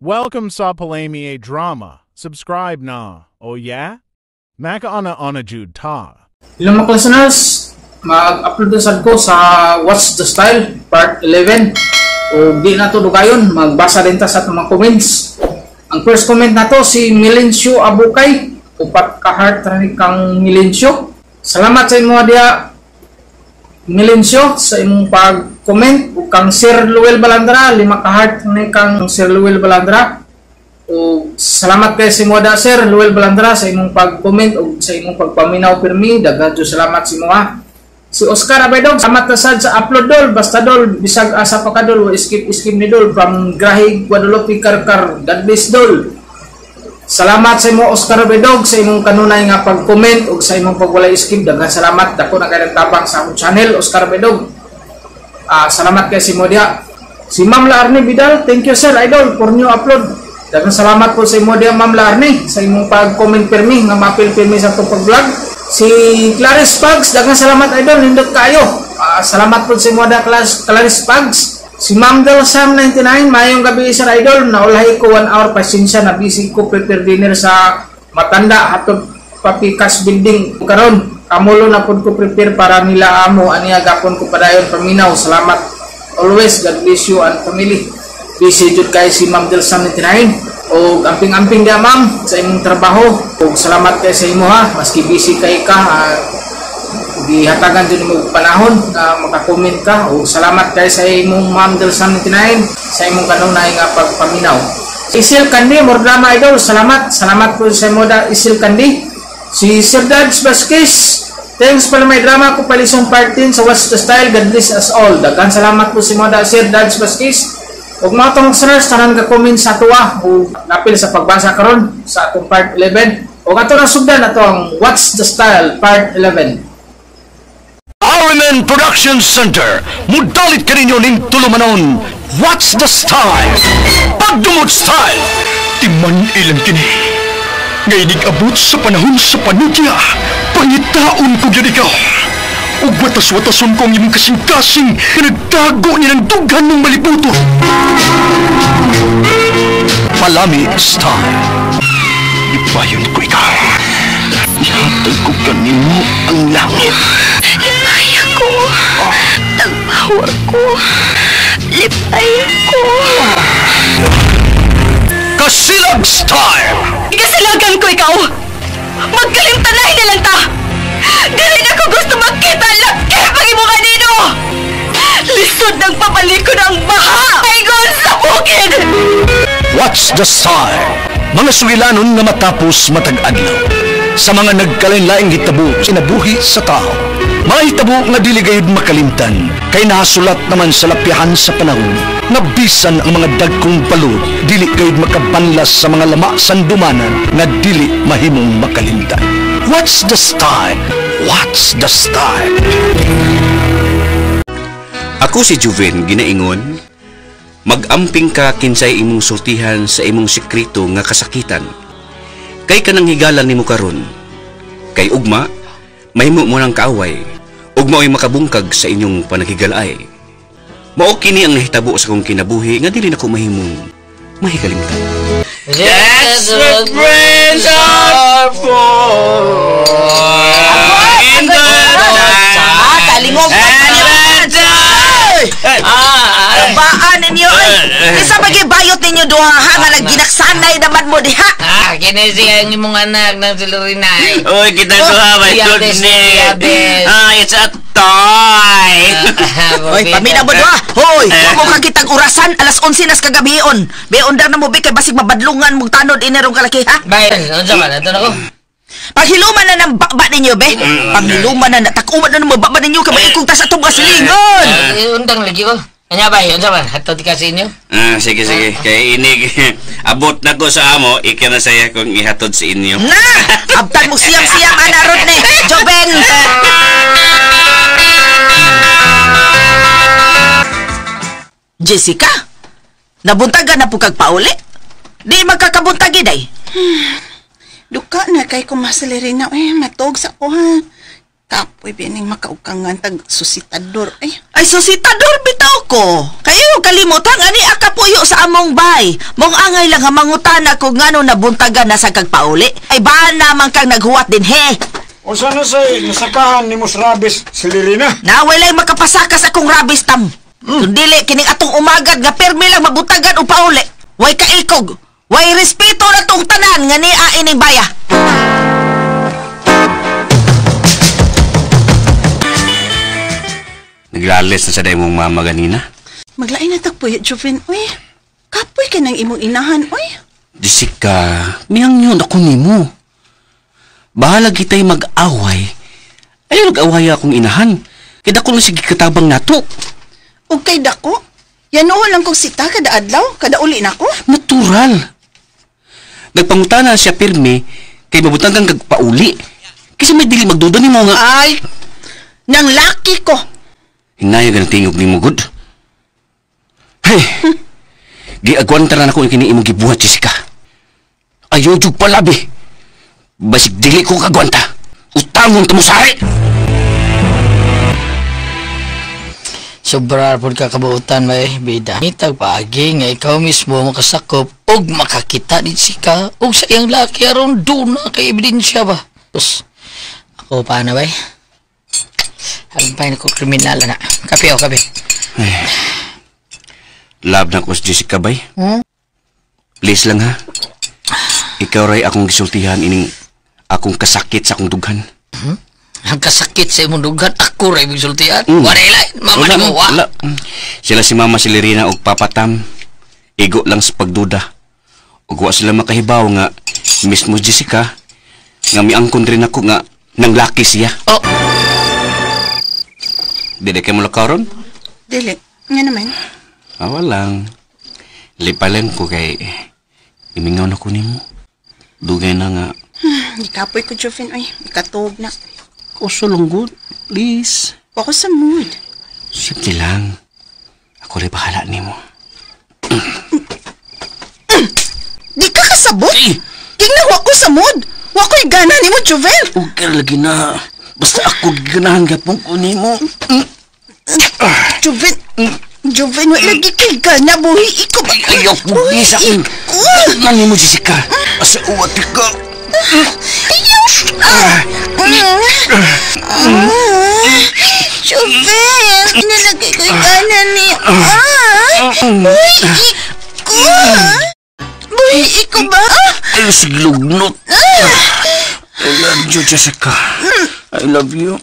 Welcome sa Palami a Drama. Subscribe na. Oh yeah? Makaana ana jud ta. Hello mga listeners, mag-upload na sad ko sa What's the Style Part 11. O di na to dugayon, magbasa din ta sa atong mga comments. Ang first comment na to si Milencio Abukay, upat ka heart ra kang Milencio. Salamat sa imo diha, Milencio, sa imong pag-comment. Ug kang Sir Luel Balandra, lima ka heart ni kang Sir Luel Balandra. O salamat kay si Moda Sir Luel Balandra sa imong pag-comment ug sa imong pagpaminaw pirmi. Daghan jud salamat sa imo ha. Si Oscar Abaydog, salamat na sad sa upload, dol. Basta dol, bisag asa pa ka dol, skip skip ni dol from Grahig, Guadalupe, Carcar. God bless, dol. Salamat sa imo, Oscar Abaydog, sa imong kanunay nga pag-comment ug sa imong pagwalay skip. Daghan salamat, dako na kay tabang sa akong channel, Oscar Abaydog. Salamat kay si mo diha. Si Ma'am Laarni Vidal, thank you sir idol for new upload. Daghang salamat po sa imo diha, Ma'am Laarni, sa imong pag-comment pirmi nga mapil pirmi sa atong pag-vlog. Si Clarice Pags, daghang salamat idol, nindot kayo. Salamat po sa imo diha, Clarice Pags. Si Ma'am Del Sam 99, maayong gabi sir idol, naulahi ko 1 hour, pasensya na busy ko prepare dinner sa matanda hatod Papikas building karon. Kamulo na pud ko prepare para nila amo aniya gapon ko padayon paminaw. Salamat always, God bless you and family. Busy jud kay si Ma'am Del Sam 99. O amping-amping dia ma'am sa imong trabaho. O salamat kay sa imo ha, maski busy kay ka, gihatagan jud nimo panahon na maka-comment ka. O salamat kay sa imong Ma'am Del Sam 99 sa imong kanunay nga pagpaminaw. Isil Kandi, more drama idol, salamat. Salamat po sa imo da, Isil Kandi. Si Sir Dads Vasquez, thanks pala may drama ko palisong part 10 sa What's the Style. God bless us all. Daghan salamat po si Moda Sir Dads Vasquez. Ug mga tong listeners, tanan ka comment sa tuwa o napil sa pagbasa karon sa atong part 11. Ug ato na sugdan ato ang What's the Style Part 11. RMN Production Center, mudalit kaninyo ning tulumanon, What's the Style? Pagdumot Style! Timan ilang kini. Ngay abot sa panahon sa panudya, pangitaon ko gyud ikaw. Ug watas-watason ko ang imong kasing-kasing nga nagtago ni ng dughan ng malibuto. Palami Style. Ipayon ko ikaw. Ihatag ko kanimo ang langit. Lipay ko. Tagpower ko. Lipay ko. Kasilag Style! Kasilagan ko ikaw. Magkalimtanay na lang ta. Dili na ko gusto magkita laki pag imo kanino. Lisod ng papalikod ang baha. Ingon sa bukid. What's the Style? Mga sugilanon nga matapos matag adlaw. Sa mga nagkalain-laing hitabo kinabuhi sa tao. Mga hitabo nga dili gayud makalimtan kay nasulat naman sa lapyahan sa panahon nga bisan ang mga dagkong balod dili gayud makabanlas sa mga lama sandumanan nga dili mahimong makalimtan. What's the style? What's the style? Ako si Juven ginaingon, mag-amping ka kinsay imong sultihan sa imong sekreto nga kasakitan. Kay kanang higalan nimo karon. Kay ugma, mahimo mo ng kaaway, ug mao'y makabungkag sa inyong panaghigalay. Mao kini ang nahitabo sa akong kinabuhi nga dili nako mahimong mahikalimtan. That's what friends are for. In the Ah, talingog. And the Baan ninyo ay. Isa ba bayot ninyo duha ha nga nagginaksanay naman mo diha. Ah, kini siya ang imong anak ng si Lorinay. Oy, kita duha my Diabetes, goodness. Diabetes. Ah, it's a toy. Oy, paminaw mo duha. Hoy, wa mo kakitag orasan, alas 11 nas kagabion. Be undang na mo be kay basig mabadlungan mong tanod ini rong kalaki ha. Bay, unsa man ato nako? Paghiluman na ng baba ninyo be. Paghiluman na takuman na ng baba ninyo kay maikong ta sa atong silingon. Undang lagi ko. Anya bay, unsa man hatod ka sa inyo? Ah, sige sige, kay inig abot na ko sa amo, ikaw na saya kung ihatod sa inyo. Na, abtan mo siyam-siyam ana rod ni. Joben. Jessica, nabuntagan na po kag pauli? Di magkakabuntag iday. Duka na kay kumasalerina eh, matog sa ko ha. Kapoy bining makaukangan tag susitador eh. Ay, susitador bitaw. ko. Kayo yung kalimutan, ani akapuyo sa among bay. Mong angay lang nga mangutana kung ngano nabuntagan na sa kagpauli. Ay baan naman kang naghuwat din, he. O sana say, nasakahan ni Mos Rabis si Lirina. Nawalay makapasakas akong rabis tam. Kung dili, kining atong umagad nga pirmi lang mabuntagan o pauli. Way kaikog. Way respeto na tong tanan nga niya ining baya. Naglalis na sa day mong mama ganina. Maglain na tagpuyo, Joven, uy. Kapoy ka ng imong inahan, uy. Jessica, miyang yun ako nimo. Bahala kita'y mag-away. Ayaw nag-away akong inahan. Kaya dako lang sige katabang nato. Ug kay dako, yanuon lang kong sita kada adlaw, kada uli nako. Natural. Nagpangutana siya pirmi kay mabutang kang kagpauli. Kasi may dili magduda nimo nga. Ay, nang laki ko. Hinaya ka ng tingog ni mo, good. Hey! Giagwanta na ako yung kini imong gibuhat, Jessica. Ayaw, jug palabi. Basig dili ko kagwanta. Utangon ka mo sari! Sobra po ka kabuutan, may bida. Mitag paagi nga ikaw mismo makasakop og makakita ni Jessica og sa iyang laki aron doon na kay ebidensya ba. Tapos, ako pa na bay? Alam pa ko kriminal na. Kape o, kape. Ay, love na ko si Jessica, bay. Hmm? Please lang ha. Ikaw ray akong gisultihan ining akong kasakit sa akong dughan. Hmm? Ang kasakit sa imong dughan, ako ray gisultihan. Wala ilay, mama wala, ni mo, wa. Wala. Sila si mama si Lirina og Papa Tam. Igo lang sa pagduda. Ug wa sila makahibaw nga mismo Jessica nga miangkon rin ako nga nang laki siya. Oh. Dili kay mo lakaron? Dili. Nga naman. Ah, walang. Lipalen ko kay imingaw na ko nimo. Dugay na nga. Gikapoy ko, Joven. Ay, ikatuog na. Kuso lang, good. Please. Ako sa mood. Simple lang. Ako rin bahala nimo. Di ka kasabot? Eh. Tingnan wa ko sa mood. Wa ko'y gana nimo, Joven. Okay lagi na. Basta ako giganahan gapong ko nimo. Joven, Joven, wala lagi kay gana. Buhi iko ba? Ayaw ko sa akin. Nani mo, Jessica? Asa uwat ka. Ayaw! Joven, nalagay ko'y gana ni... Buhi iko! Buhi iko ba? Ayaw, siglugnot. I love you, Jessica. I love you.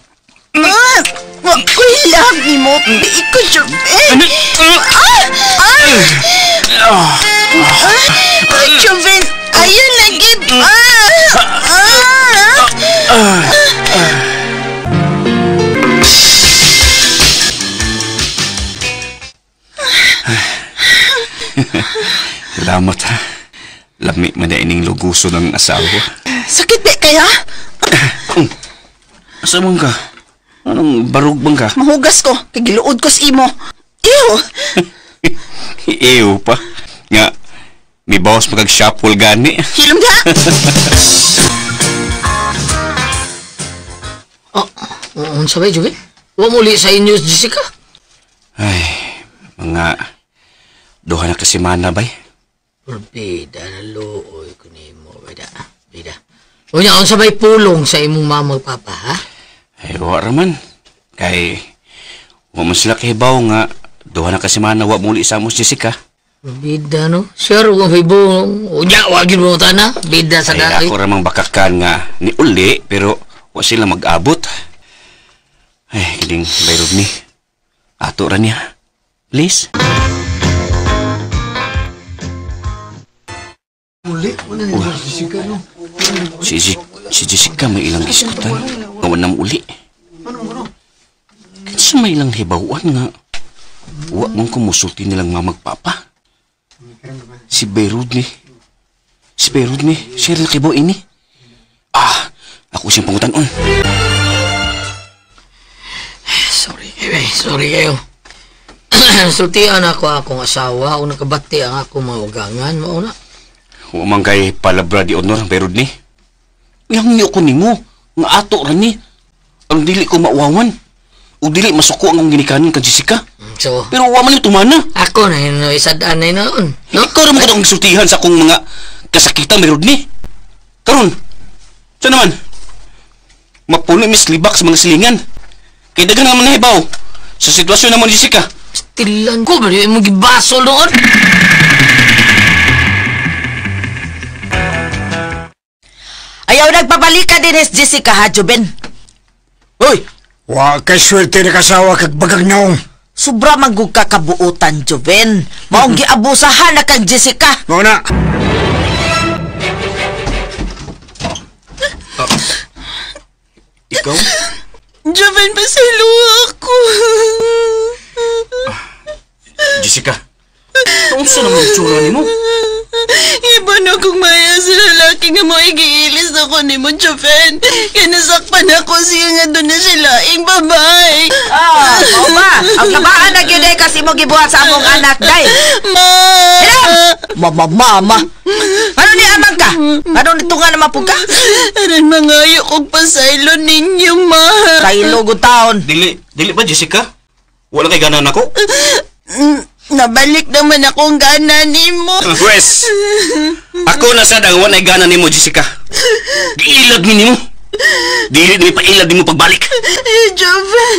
Ako'y love ni mo. Iko, Joven. Joven, ayun lagi. Salamat ha. Lami man na ining luguso ng asawa. Sakit ba kaya? Asa man ka? Anong barug bang ka? Mahugas ko. Kagiluod ko sa imo. Ew! Ew pa. Nga, may bawas magag-shuffle gani. Hilom ka! Oh, unsa ba, Joven? Wa muli sa inyo, Jessica? Ay, mga duha na kasimana, bay. Bida na luoy ko nimo, bida. Bida. Unya, unsa bay pulong sa imong mama ug papa, ha? Ay, wa raman. Kay, wa man sila kahibaw nga, duha na kasimana, wa muli sa amos, Jessica. Bida, no? Sure, wa hibo. Unya, wa gyud mo tana. Bida sa dai. Ay, ako ramang bakakan nga ni uli, pero wa sila mag-abot. Ay, kining bayrob ni. Ato ra niya. Please. Uli, wala ni Jessica, no? Si Jessica may ilang giskutan. Ngawan na uli. Kinsa may ilang hibawan nga. Wa mong kumusulti nilang mamagpapa. Si Beirut ni. Si Beirut ni. Siya rin nakibaw ini. Ah, ako siyang pangutanon. Sorry, sorry kayo. Sultian ako akong asawa. O nakabati ang akong mga ugangan. Mauna. Huwag kay palabra di honor, Beirut ni. Yang niyo ko nimo. Nga ato ra ni. Ang dili ko mauwawan. O dili masuko ang ginikanan ka, Jessica. So, Pero wa man yung tumana. Ako na yun, isadaan na yun noon. No? Ikaw ra mo ka akong sultihan sa akong mga kasakitan may Rodney. Karon, sa naman? Mapuno mis libak sa mga silingan. Kay daghan naman nahibaw sa sitwasyon naman ni Jessica. Stilan ko, pero yung mong gibasol noon. Ayaw nagpabalika din is Jessica ha, Juben. Uy! Wa kay swerte na kasawa kag bagag naong. Sobra manggug ka kabuutan, Juben. Maong giabusahan na kang Jessica. Mao na. Ikaw? Joven, pasaylo ako. Jessica, unsa naman ang tsura nimo? Iba na kong maya sa lalaki nga mo igiilis ako ni mo, Joven. Kaya nasakpan ako siya nga doon na sila ing babae. Ah, mao ba? Ang labaan na gyud ay kasi mo gibuhat sa among anak, day. Ma! Mama, mama. Ano ni amang ka? Ano nito nga naman po ka? Aran mangayo kong pasaylo ninyo, ma. Saylo gud taon. Dili, dili ba Jessica? Wala kay ganan ako? Nabalik naman akong gana nimo. Pwes, ako na sad ang walay gana nimo, Jessica. Giilag ni nimo. Dili ni pailag nimo pagbalik. Joven.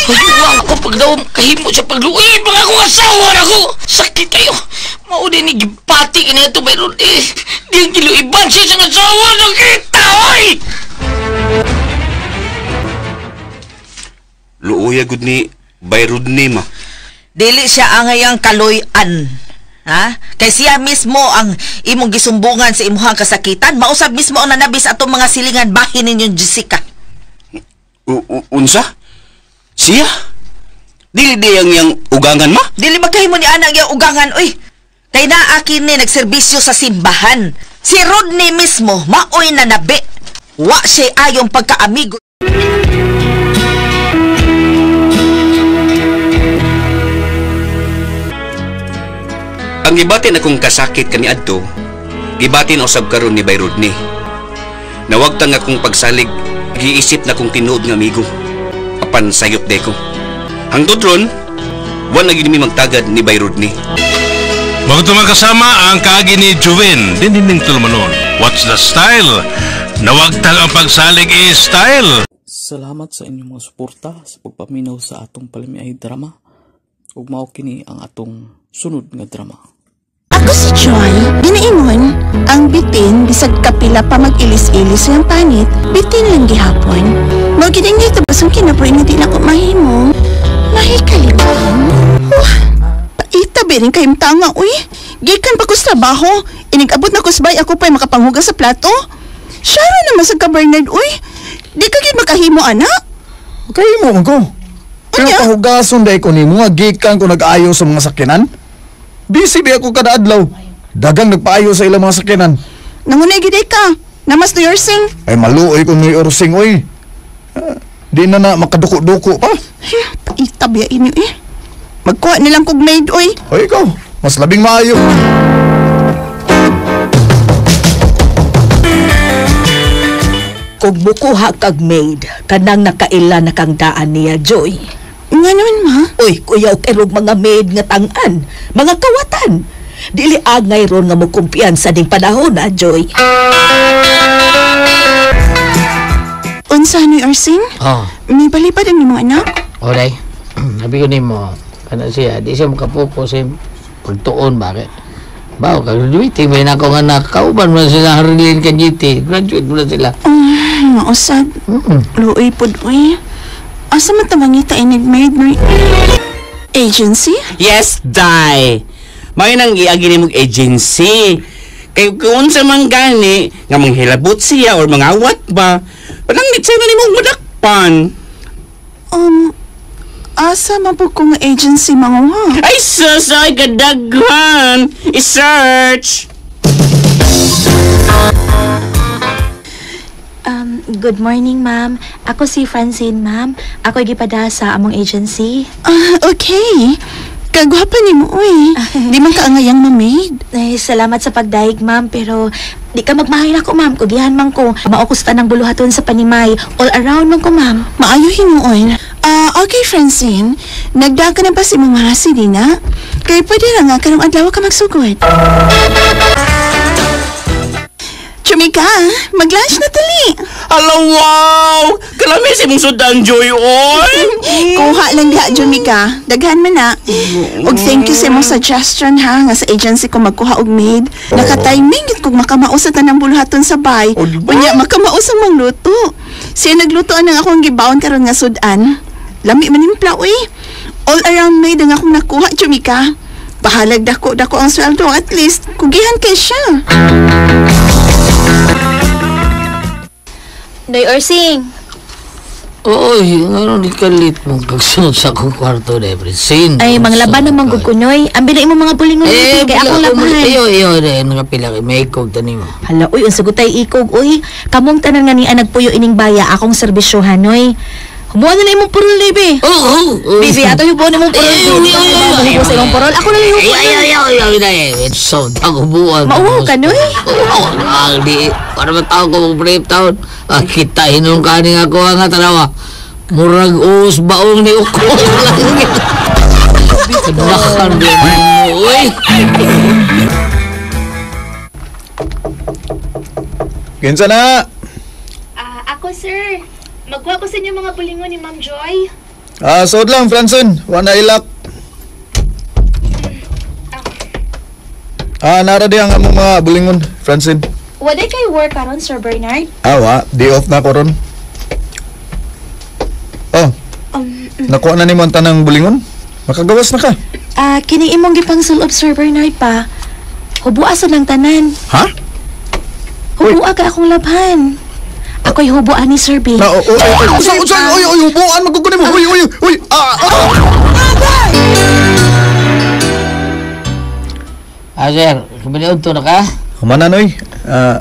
Huwag ko pag daw kahimo sa pagluoy, mga akong asawa na ko. Sakit kayo. Mauna ni gipati ka na ito, mayroon eh. Di ang giluiban siya sa asawa na kita, oy! Luoya gud ni Bayrod ni ma. Dili siya angayang kaloy-an. Ha? Kay siya mismo ang imong gisumbungan sa imuhang kasakitan. Mausab mismo ang nanabi sa atong mga silingan bahin ninyong Jessica. Unsa? Siya? Dili di ang yang ugangan ma? Dili magkahimo ni ana ang iyang ugangan, uy. Kay naa kini nagserbisyo sa simbahan. Si Rodney mismo maoy nanabi. Wa siya ayong pagkaamigo. Ang gibatin akong kasakit kaniadto, gibatin usab karon ni Bay Rodney. Nawagtang akong pagsalig, giisip na kong tinuod nga amigo. Apan sayop de ko. Hangtod ron, wa na gyud mi magtagad ni Bay Rodney. Mga kasama ang kaagi ni Juven, dinining tulumanon. What's the style? Nawagtang ang pagsalig is style. Salamat sa inyong mga suporta sa pagpaminaw sa atong palamiay drama. Ug mao kini ang atong sunod nga drama. Ako si Joy, ginaingon, ang bitin bisag kapila pa mag-ilis-ilis ang panit, bitin lang gihapon. Mao gid ang gitabasong kinabuhi nga di na ko mahimo. Mahikalimutan. Wah, paita rin kayong tanga, uy. Gikan pa ko sa trabaho, inig-abot na ko sa bay ako pa'y makapanghugas sa plato. Syara naman sa ka Bernard, uy. Di ka gid makahimo, anak. Kahimo man ko. Pero pahugason day ko nimo nga gikan ko nag-ayo sa mga sakyanan. Busy ba ako kada adlaw. Dagang nagpaayo sa ilang mga sakyanan. Nangunay gid ka. Namas to your sing. Ay maluoy ko ni Orsing oy. Di na na makaduko-duko pa. Paita biya inyo eh. Magkuha nilang kog maid oy. Oy ikaw, mas labing maayo. Kung mukuha kag maid, kanang nakaila na kang daan niya, Joy. Nga naman, ma? Uy, kuyaw kayrong mga maid nga tangan, mga kawatan. Dili angay ron nga mukumpiyansa ding panahon, ha, Joy? Unsa ni Arsing? Oh. May balipad ang imong anak? Oray, sabi ko nimo, kana siya, di siya makapupo sa pagtuon, bakit? Bawo, kagraduate, may na akong anak, kauban mo na sila, Harlene Kanyete, graduate mo na sila. Mausad. Luoy pod, uy. Asa man ta mangita inig maid no? Agency? Yes, day. May nang giagi nimong agency. Kay kung unsa man gani nga manghilabot siya or mangawat ba, pananglit siya na nimong madakpan. Asa man po kong agency manguha? Ay sus, ay kadaghan. I-search. Good morning, ma'am. Ako si Francine, ma'am. Ako gipada sa among agency. Ah, okay. Kagwapa ni mo, uy. Di man kaangayang ma-maid. Ay, salamat sa pagdayeg, ma'am, pero di ka magmahay na ko, ma'am. Kugihan man ko. Maokusta ng buluhaton sa panimay. All around man ko, ma'am. Maayo hinuon. Okay, Francine. Nagdaan ka na ba si mga Dina? Kaya pwede na nga karong adlaw ka magsugod. Chumika, mag-lunch na tali. Hala, wow! Kalami si mong sudan, Joy, oy! Kuha lang diha, Jumika. Daghan man na. Og thank you sa imong suggestion, ha, nga sa agency ko magkuha og maid. Naka-timing gid kog makamao sa tanang buluhaton sa bay. Unya makamao sa mangluto. Siya nagluto ang akong gibaon karon nga sudan. Lami man nimpla, uy. All around maid ang akong nakuha, Jumika. Bahalag dako ang sweldo, at least kugihan kay siya. Noy Orsing. Oy, ano di kalit mong pagsunod sa akong kwarto na, Francine. Ay, manglaban naman gud ko, Noy. Ambi na imong mga bulingon eh, kay akong laban. Iyo, iyo, nakapila kay may ikog tani mo. Hala, uy, unsa gud tay ikog, uy. Kamong tanan nga ni ang nagpuyo ining baya akong serbisyohan, Noy. Hubuan na imong purol, baby. Oo, oh, Baby, ato hubuan imong purol. Ay, sa imong purol. Ako na lang hubuan. Ay, so, hubuan. Mauwaw ka, Noy. Oo, di. Para matawag ko mag-brave town. Kita hinong kaning ako nga tanawa. Murag uus baong ni uko. Kanakan din mo, uy. Kinsa na? Ako, sir. Magkuha ko sa inyo mga bulingon ni Ma'am Joy. Suod lang, Francine. Wala ilak. Nara di ang among mga bulingon, Francine. Waday kay work karon, Sir Bernard? Wa. Day off na ko ron. Oh. Nakuha na ni mo ang tanang bulingon? Makagawas na ka. Kini imong gipangsulob, Sir Bernard pa. Hubua sa lang tanan. Ha? Hubua ka akong labhan. Ako'y hubuan ni Sir B. Oy, oy, hubuan magkukunin mo. Uy, uy, uy. Sir, kumaniod to na ka? Humana, Noy.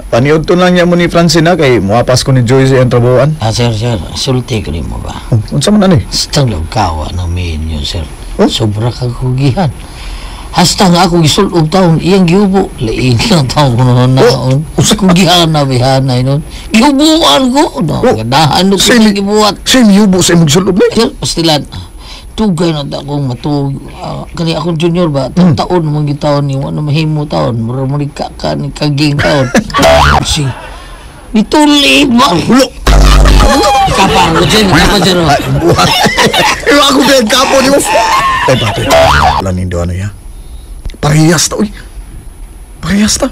Paniod to lang niya mo ni Francine, kay muapas ko ni Joy sa iyang trabahoan. Sir, sulti ko ni mo ba? Unsa man, ano eh? Hastang lagkawa ng main yun, sir. Oh? Sobra kang kugihan. Hasta nga ako gisulob taon, iyang gihubo. Lain lang taon ko noon naon. Kugihan na bihanay noon. Gihubuan ko. No, ganahan no ko gibuhat. Same gihubo sa imong gisulob na? Sir, pastilan. Tugay na ta akong matug. Kani akong junior ba? Taon mong gitaon ni wala mahimo taon. Mura mo ni kaka ni kaging taon. Si nituli ba? Hulo. Kapar ko dyan, kapar dyan. Ay, buhat. Iwa ako kaya kapo ni mo. Ay, pati. Wala nindo ano ya. Parehas ta, uy. Parehas ta.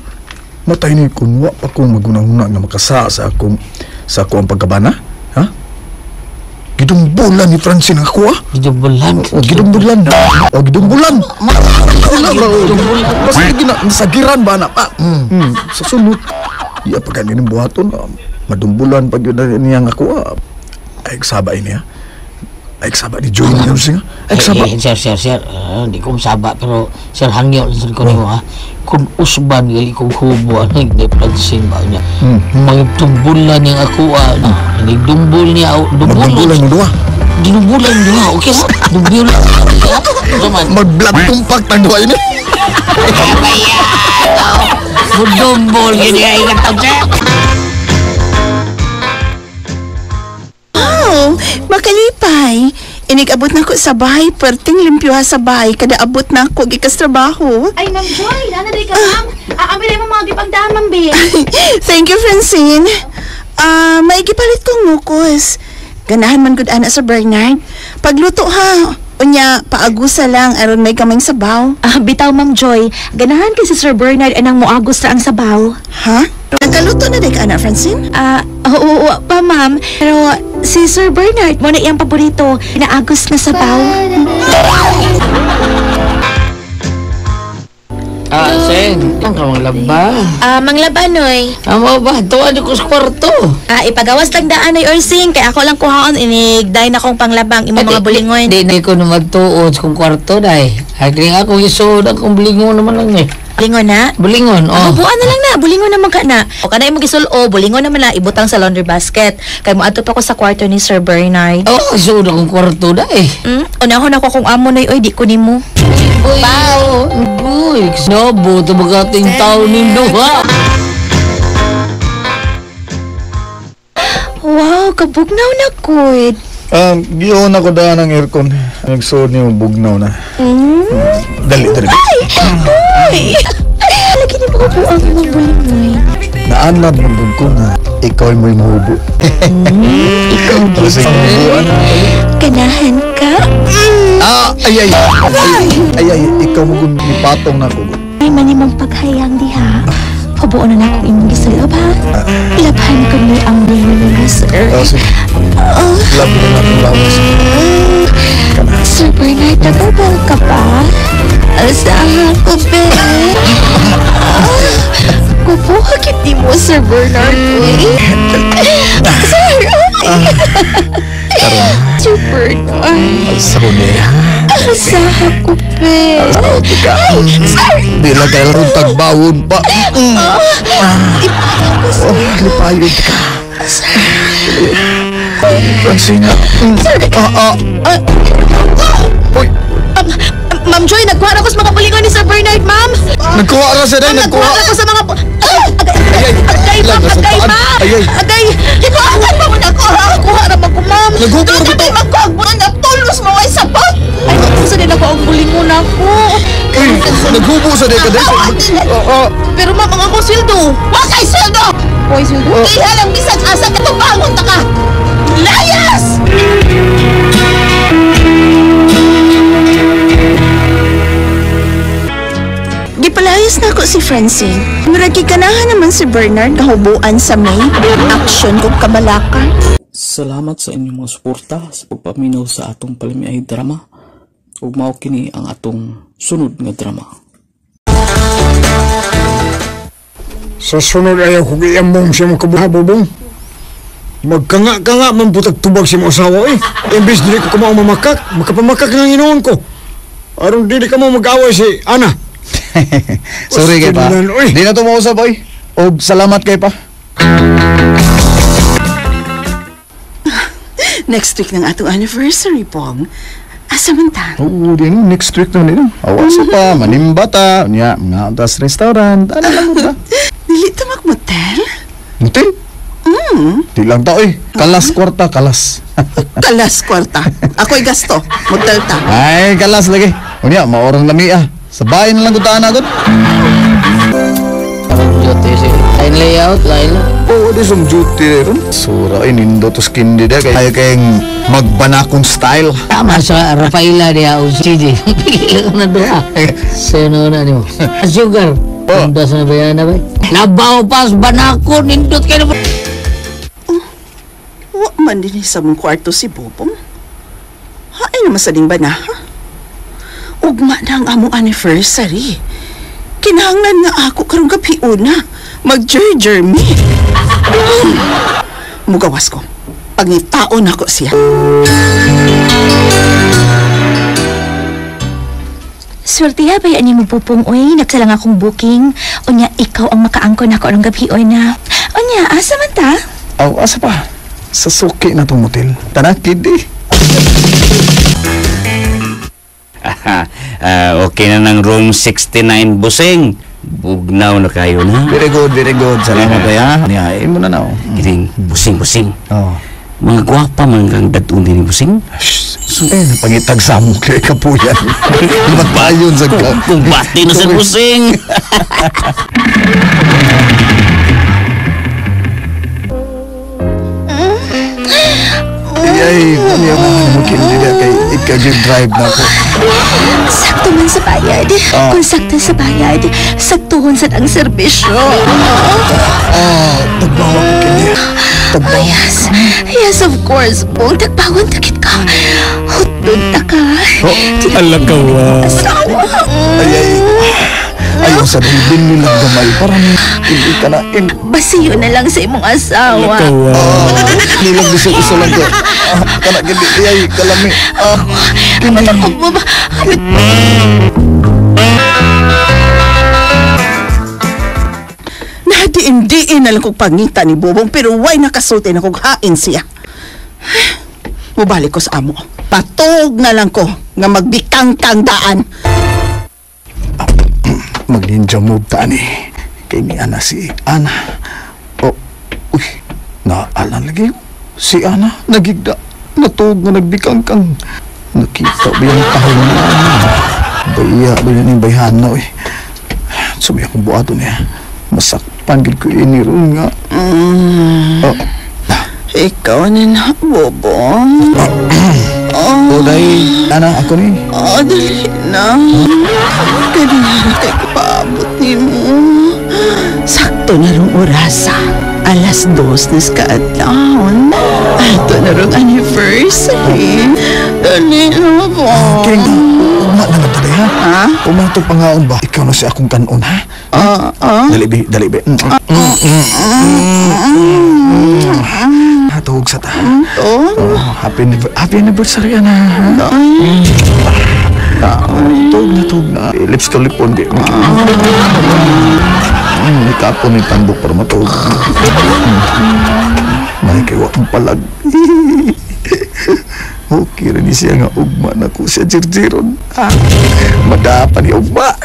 Matay ni kunwa pa kong magunahuna nga makasa sa akong ang pagkabana. Ha? Gidumbulan ni Francine ako, ha? Gidumbulan? O, gidumbulan. O, gidumbulan. Gidumbulan. Basta nasagiran ba na? Sa sunod. Iya, pag ganyan buhaton, madumbulan pag yun niya nga ako, ha? Ay, saba ini, ha? Ay, saba ni Joy niya, siya. Ay, saba. Sir, hindi ko masaba, pero sir, hangyo lang ko niyo, ha? Kung usban, gali kong hubo, ano, hindi Francine ba niya? Magtumbulan niyang ako, ha? Nagdumbol niya, Magdumbulan mo duwa? Dinumbulan duwa, okay? Dumbulan. Mag-vlog tumpak, tangduwa ini. Mudumbol, gini, ay, katang, sir. Wow! Makalipay! Inig-abot na ko sa bahay, perting limpyo ha sa bahay, kada abot na ako gikas trabaho. Ay, Ma'am Joy, nanaday ka, ma'am. Aambi na imong mga gipagdaan, Ma'am B. Thank you, Francine. May gipalit kong mukos. Ganahan man gud ana sa Bernard. Pagluto ha, unya paagusa lang aron may kamay sabaw. Bitaw, Ma'am Joy. Ganahan kay si Sir Bernard anang moagos ra ang sabaw. Ha? Nagkaluto na day ka ana, Francine? Oo, pa, ma'am. Pero si Sir Bernard mo na iyang paborito. Pinaagos na sabaw. Sen, ang ka manglaba? Manglaba, Noy. Amo ba? Tuwa niyo ko sa kwarto. Ipagawas lang daan, Noy Orsing. Kaya ako lang kuhaon, inig dahil na akong panglabang imong mga bulingon. Di na ko na magtuod sa kong kwarto, day. Ay, kaya ako isuod akong bulingon naman lang, eh. Bulingon na? Bulingon, oh. Bubuan na lang na, bulingon naman ka na. O kanay mo gisulo, bulingon naman na, ibutang sa laundry basket. Kay moadto pa ko sa kwarto ni Sir Bernard. Oh, suod akong kwarto da eh. Unahon ako kung amo na oy, di ko nimo. Bye! Uy, snobo, ito magating tao nindo ha? Wow, kabugnaw na kuit. Giyon ako daan ang aircon. Nagsuod niyo bugnaw na. Dali, dali. Ay! Uy! Lagi ni mo po ang mga bulingoy. Naanad mong ko na ikaw mo'y mahubo. Ikaw Kasi mahubuan. Ganahan ka? Ah! Ay, ay! Ay, ay, ay! Ikaw mo kung ipatong na ko. Ay, manimong paghayang diha. Hubuon na akong imong gisulob, ha? Ilabhan ko ni ang bulingoy mo, sir. Oh, sige. Labi na natin lawas. Sir Bernard, nagabal ka pa? Asahan ko, be. Kubuha kiti mo, Sir Bernard, uy. Sir, uy. Sir Bernard. Sa niya. Asahan ko, be. Ay, sir. Di lang kayo rin tagbawon pa. Ipayo ko, sir. Lipayod ka. Sir. Francina. Sir. Uy. Ma'am Joy, nagkuha na ko sa mga bulingon ni Sir Bernard, ma'am. Nagkuha na siya, day. Nagkuha na ko sa mga... Agay, agay, ma'am. Agay, ma'am. Agay. Gikuhaan pa mo na ako, ha? Kuha na ko, ma'am. Naghubor ko to. Magkuha mo na. Tulos mo ay sabot. Ay, sa din ako ang bulingon ako. Uy, naghubo sa day ka, day. Pero ma'am, ang akong sweldo. Wa kay sweldo! Wa sweldo? Kaya lang bisag asa ka tubangon ta ka. Layas! Gipalayas na ako si Francine. Murag giganahan naman si Bernard kahubuan sa May. Action kong kabalaka. Salamat sa inyong mga suporta sa pagpaminaw sa atong palamiay drama. Ug mao kini ang atong sunod nga drama. Sa sunod ayaw ko giambong siya mo kabuhabubong. Magkanga-kanga man putag tubag siya mo asawa eh. Imbis dili ko kamao mamakak, makapamakak ng inoon ko. Aron dili ka mo mag-away si Ana. Sorry kay pa. Di na tumausap oy. Og salamat kay pa. Next week ng atong anniversary, Pong. Asa man ta? Oo, di no. Next week na nino. Awas pa, manimba ta. Nya, mga tas restaurant. Ano lang ta? Dili ta magmotel? Motel? Di lang ta oy. Kalas kwarta, kalas. Kalas kwarta. Ako'y gasto. Motel ta. Ay, kalas lagi. Unya, maorang lami ah. Sa bahay na lang ko taan agad. Duty si line layout, line. Oo, di sum duty ron. Sura, ay, nindo to skin di kaya kayong magbanakong style. Tama sa Rafaela niya o CJ. Pigil na doha. Sino na niyo? Sugar. Oh. Undas na ba yan na ba? Labaw pas banako, nindot kayo na. Wa man din sa mong kwarto si Bobong. Hain naman sa ding ba na, ha? Ugma na ang among anniversary. Kinahanglan nga ako karong gabi una. Mag-jer-jer me. Mugawas ko. Pangitaon ako siya. Swerte ha, bayaan ni mo pupong, uy. Nagsalang akong booking. Unya, ikaw ang makaangkon ako arong gabi, uy na. Unya, asa man ta? Aw, asa pa? Sa suki na tong motel. Tara, kidi. Okay na ng room 69, busing. Bugnaw na kayo na. Very good, very good. Salamat kaya. Niyain mo na na. Oh. Kining, busing, busing. Oh. Mga gwapa man kang dadun din ni busing. So, eh, napangitag sa mo kay kapuyan. Magpayon sa ka. Kumbati na sa busing. Ay, niya mo kindi na kay ikaw drive na ko. Sakto man sa bayad. Kung sakto sa bayad, saktuhon sa ang serbisyo. Tagbawa ko kindi. Tagbawa. Yes, yes of course, Bong. Tagbawan takit ka. Hutdun ta ka. Oh, alakawa. Asawa. Ay, ay. Ayaw sa din nilang gamay. Parang hindi ka na. Basiyo na lang sa imong asawa. Alakawa. Nilang gusto-gusto lang ko. Kana gindi. Ay, kalami. Mo ba? Diin-diin na lang kong pangita ni Bobong pero way nakasulti na kong hain siya. Mubalik ko sa amo. Patog na lang ko nga magbikangkang daan. Mag-ninja move ta ani. Kay ni Ana si Ana. Oh, uy, naalan lagi. Si Ana, nagigda. Natuog nga nagbikangkang. Nakita ba yung tahong na Ana? Baya ba yun yung bayhana, uy. Sabi akong buhato niya. Masakpan gid ko ini ron nga. Oh. Ikaw na na, Bobong. Oh, dahil, Ana, ako ni. Oh, dali na. Kanina kay ko paabot ni mo. Sakto na rong orasa. 2:00 na sa kaadlawon. Ato na rong anniversary. Dali na, Bobong. Kaya nga, uma na nga ha? Ha? Uma itong pangaon ba? Ikaw na siya akong kanon, ha? Dali, be. Dali, be. Tuhog sa ta. Oh, happy anniversary, Ana. Tuhog na. Lips to lip on, di. Ikapon ni tambok para matuhog. May kay wa kong palag. Okay rin siya nga ugma na ko siya jirjiron. Madapa ni ugma.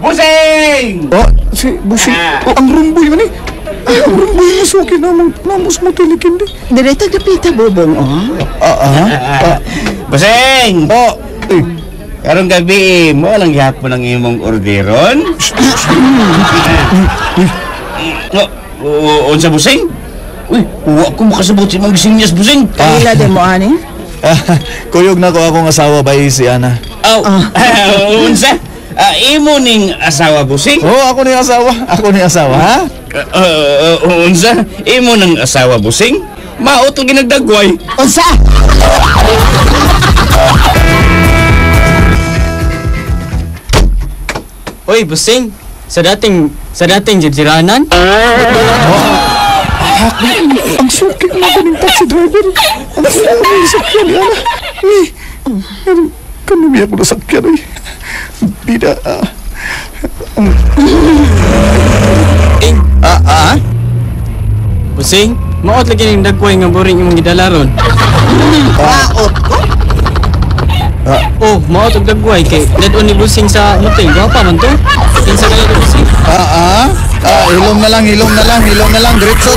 Busing! Oh, si Busing. Oh, ang rumboy man eh. Ay, ang rumboy mo suki na namos mo tilikindi. Diretso dapita, Bobong, oh. Busing! Oh, eh. Karong gabi, mo lang gihapon ang imong orderon. Unsa Busing? Uy, wa ko makasabot sa imong gisinyas, Busing. Kaila din mo, ani? Kuyog na ko akong asawa ba si Ana. Oh, unsa? Imo ning asawa, Busing? Oh, ako ni asawa. Ako ni asawa, ha? Unsa? Imo nang asawa, Busing? Maot lagi nagdagway. Unsa? Oy, Busing. Sa dating jirjiranan? Ang suki na ko ng taxi driver. Ang suki na sakyan ni Ana. Eh, kanumi ako nasakyan eh. Bida, Busing, maot lagi ning dagway nga boring imong gidalaron. Maot ko? Oh, maot og dagway kay dead-on ni Busing sa motel. Gwapa man to. Kinsa kaya ni Busing? Hilom na lang. Diretso.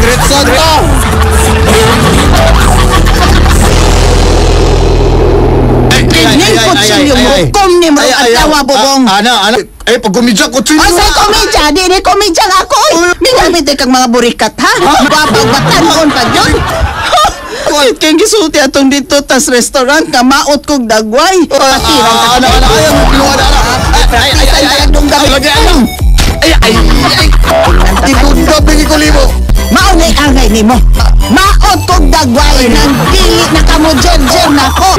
Kining kutsilyo mo, kum ni mo ang asawa, Bobong. Ana, ay, pag kumidya, kutsilyo. Ay, sa komedya, di ni komedya ako. Mingamit kang mga burikat, ha? Gwapang batanon pa yun. Uy, kayong gisulti atong dito tas restaurant nga maot kong dagway. Patirang ka. Ana, ay, ay, ay, ay, ay, Maunay angay nimo. Maot kong dagway nang dili na kamo jer-jer nako.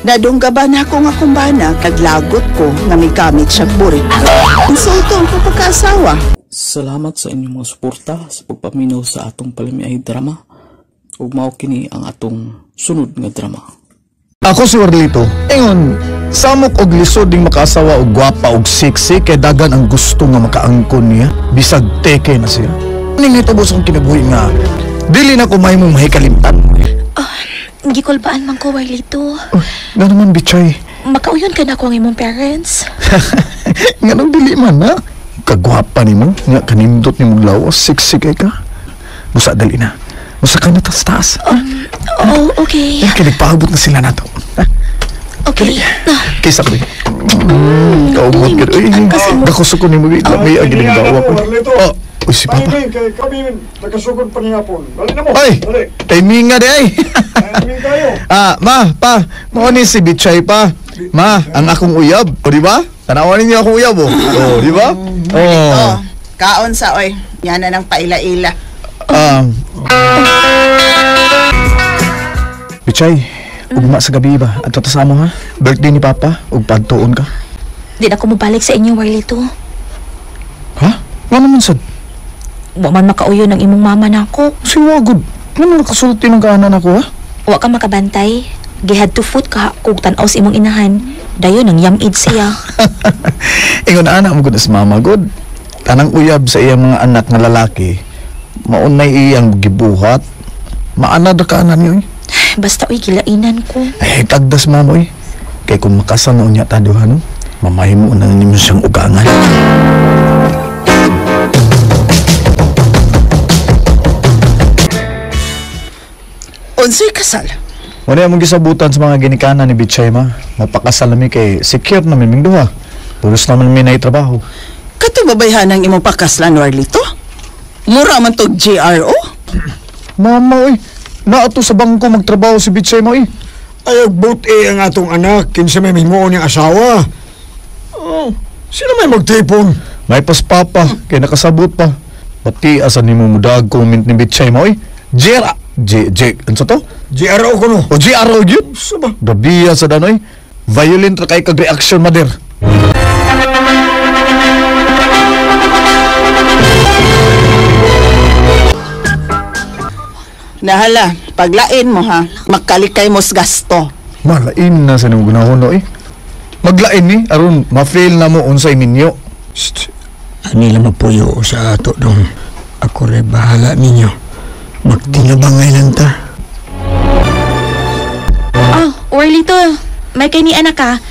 Nadungga ba na ako nga kumbana kaglagot ko nga migamit siya burik. Insulto ang pagkaasawa. Salamat sa inyong mga suporta sa pagpaminaw sa atong palamiay drama. Ug mao kini ang atong sunod nga drama. Ako si Warlito. Ingon, samok og lisod ding makaasawa og gwapa og sexy kay dagan ang gusto nga makaangkon niya. Bisag teke na siya. Ning nitubos akong kinabuhi nga dili na ko mahimong mahikalimtan. Gikulbaan man ko, Warlito. Oh, nga naman, Bichay. Makauyon ka na ko ang imong parents. Nga nang dili man, ha? Kagwapa ni mo, nga kanindot ni mong lawas, sexy kay ka. Busa, dali na. Busa ka na taas-taas. Oh, okay. Eh, kinagpaabot na sila na to. Okay. Kaysa ko, kaumot ka. Uy, gakusok ko ni mo, may agin ang gawa ko. Oh, uy, si Papa. Kami, nakasugod pa niya po. Dali na mo. Ay, timing nga di ay. Ma, pa, mao ni si Bichay pa. Ma, ang akong uyab. O, di ba? Tanawan ninyo akong uyab, oh. O, di ba? Oh. Kaon sa, oy. Yan na ng paila-ila. Bichay, ugma sa gabi ba? At sa mo, ha? Birthday ni Papa, ug pagtuon ka. Di na ko mabalik sa inyo, Warlito. Ha? Nga naman sad? Wa man makauyo ng imong mama na ako. Si Wagod, ano nakasulti ng kaanan ako, ha? Wa ka makabantay. Gihad to foot ka kog tan-aw sa imong inahan. Dayon ang yamid siya. Ingon ana mo gud sa mama gud. Tanang uyab sa iyang mga anak nga lalaki, maunay iyang gibuhat. Maanad ka ana niyo. Basta uy gilainan ko. Ay tagdas mama uy. Kay kung makasal na unya ta duha no, mamahimo na nimo siyang ugangan. Unsay kasal? Wala mong gisabutan sa mga ginikanan ni Bichay ma. Mapakasal nami kay secure na miming duha. Pulos naman mi na trabaho. Kato babayhan ang imong pakaslan, Warlito? Mura man tog GRO? Mama uy, naato sa bangko magtrabaho si Bichay ma uy. Ay, both A ang atong anak, kinsa may mimuon niyang asawa. Oh, sino may magtipon? May pas papa, kay nakasabot pa. Pati asa nimo mudag comment ni Bichay ma uy. Jera J J ano to? GRO ko no. O GRO yun? Saba. Gabiya sa danoy. Violent ra kay kag reaction mader. Nahala, paglain mo ha, makalikay mo sa gasto. Malain na sa nung gunahon no eh. Maglain ni aron ma-fail na mo unsay minyo. Shh. Ani lang mapuyo sa ato dong. Ako rin bahala ninyo. Magtinabangay lang ta. Oh, Orlito, may kay ni anak ka.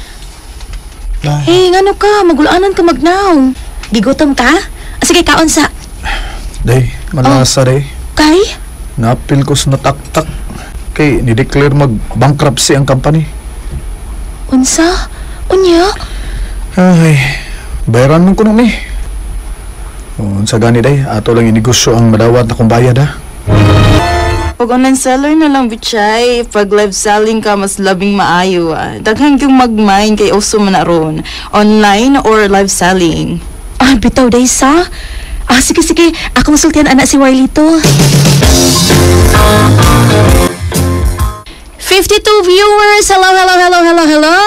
Hey, ngano ka? Magulaanan ka magnaw. Gigutom ka? Sige, kaon sa. Day, malasa day. Kay? Napil ko sa nataktak. Kay, ni-declare mag-bankruptcy ang company. Unsa? Unya? Ay, bayaran mo ko nung ni. Unsa gani day, ato lang inegosyo ang madawat na kong bayad ha. Pag online seller na lang, Bichay. Pag live selling ka, mas labing maayo. Ah. Daghang yung mag-mine kay uso man na ron. Online or live selling. Ah, bitaw day sa. Ah, sige, sige. Akong sultian anak si Warlito. 52 viewers! Hello, hello, hello, hello, hello!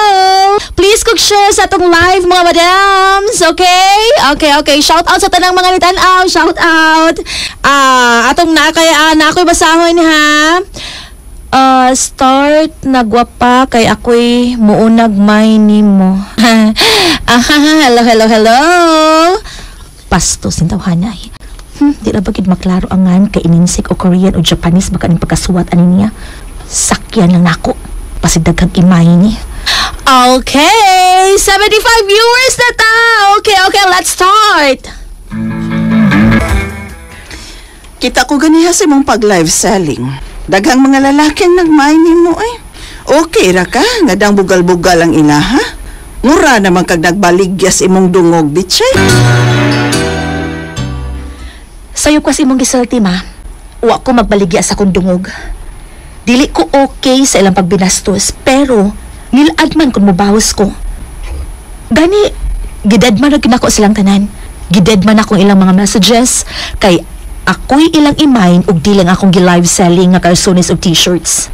Please cook share sa atong live, mga madams! Okay? Okay, okay. Shout out sa tanang mga nitanaw. Shout out! Ah, atong nakaya, na ako'y basahon, ha? Start nagwapa kay ako'y muunag may nimo. Hello, hello, hello! Pastos ng tawhanay. Di na ba gid maklaro angan kay ininsik o Korean o Japanese baka ning pagkasuwat ani niya? Sakyan lang nako. Pasigdaghang imay ni. Okay, 75 viewers na ta. Okay, okay, let's start. Kita ko ganiha sa imong pag-live selling. Daghang mga lalaki ang nagmay nimo eh. Okay ra ka, nga dang bugal-bugal ang ila ha. Mura naman kag nagbaligya sa imong dungog, Bichay. Sayo ko sa imong gisulti ma. Wa ko magbaligya sa akong dungog. Dili ko okay sa ilang pagbinastos, pero nilad man kung mubawos ko. Gani, gided man ang kinako silang tanan. Gided man akong ilang mga messages, kay ako'y ilang imain ug di lang akong gi-live selling nga kalsones ug t-shirts.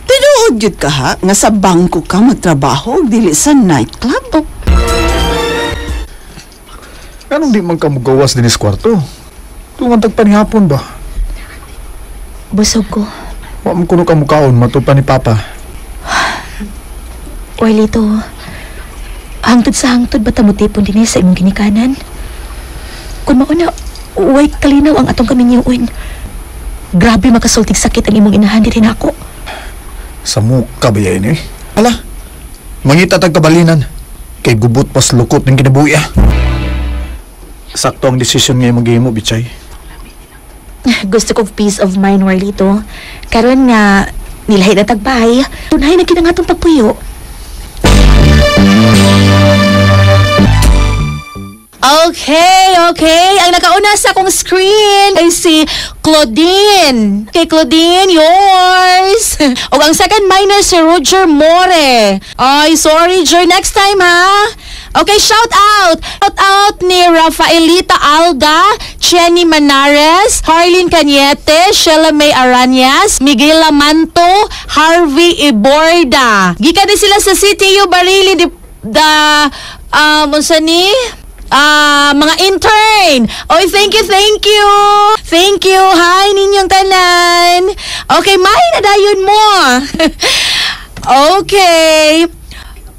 Tinuod yun ka ha, nga sa bangko ka magtrabaho ug dili sa nightclub. Oh. Anong di man ka mugawas dinis kwarto? Tungan tagpanihapon ba? Busog ko. Wa man kuno ka mukaon matupa ni Papa. Orlito, hangtod sa hangtod ba ta motipon dinhi sa imong ginikanan? Kung mauna, way kalinaw ang atong kaminyuon. Grabe makasultig sakit ang imong inahan diri nako. Sa muka ba yan eh? Ala, mangita tag kabalinan. Kay gubot pas lukot ng kinabuhi ah. Sakto ang desisyon nga imong gihimo, Bichay. Gusto kong peace of mind, Warlito. Karon nga, nilahi na tagbay, tunay na kinang atong pagpuyo. Okay, okay. Ang nakauna sa akong screen ay si Claudine. Okay, Claudine, yours. O ang second minor si Roger More. Ay, sorry, Jer. Next time, ha? Okay, shout out. Shout out ni Rafaelita Alda, Jenny Manares, Harlene Cañete, Sheila May Aranyas, Miguel Lamanto, Harvey Iborda. Gikan din sila sa CTU Barili, the unsa ni? Mga intern. Oy, thank you, thank you. Thank you. Hi ninyong tanan. Okay, may na dayon mo. Okay.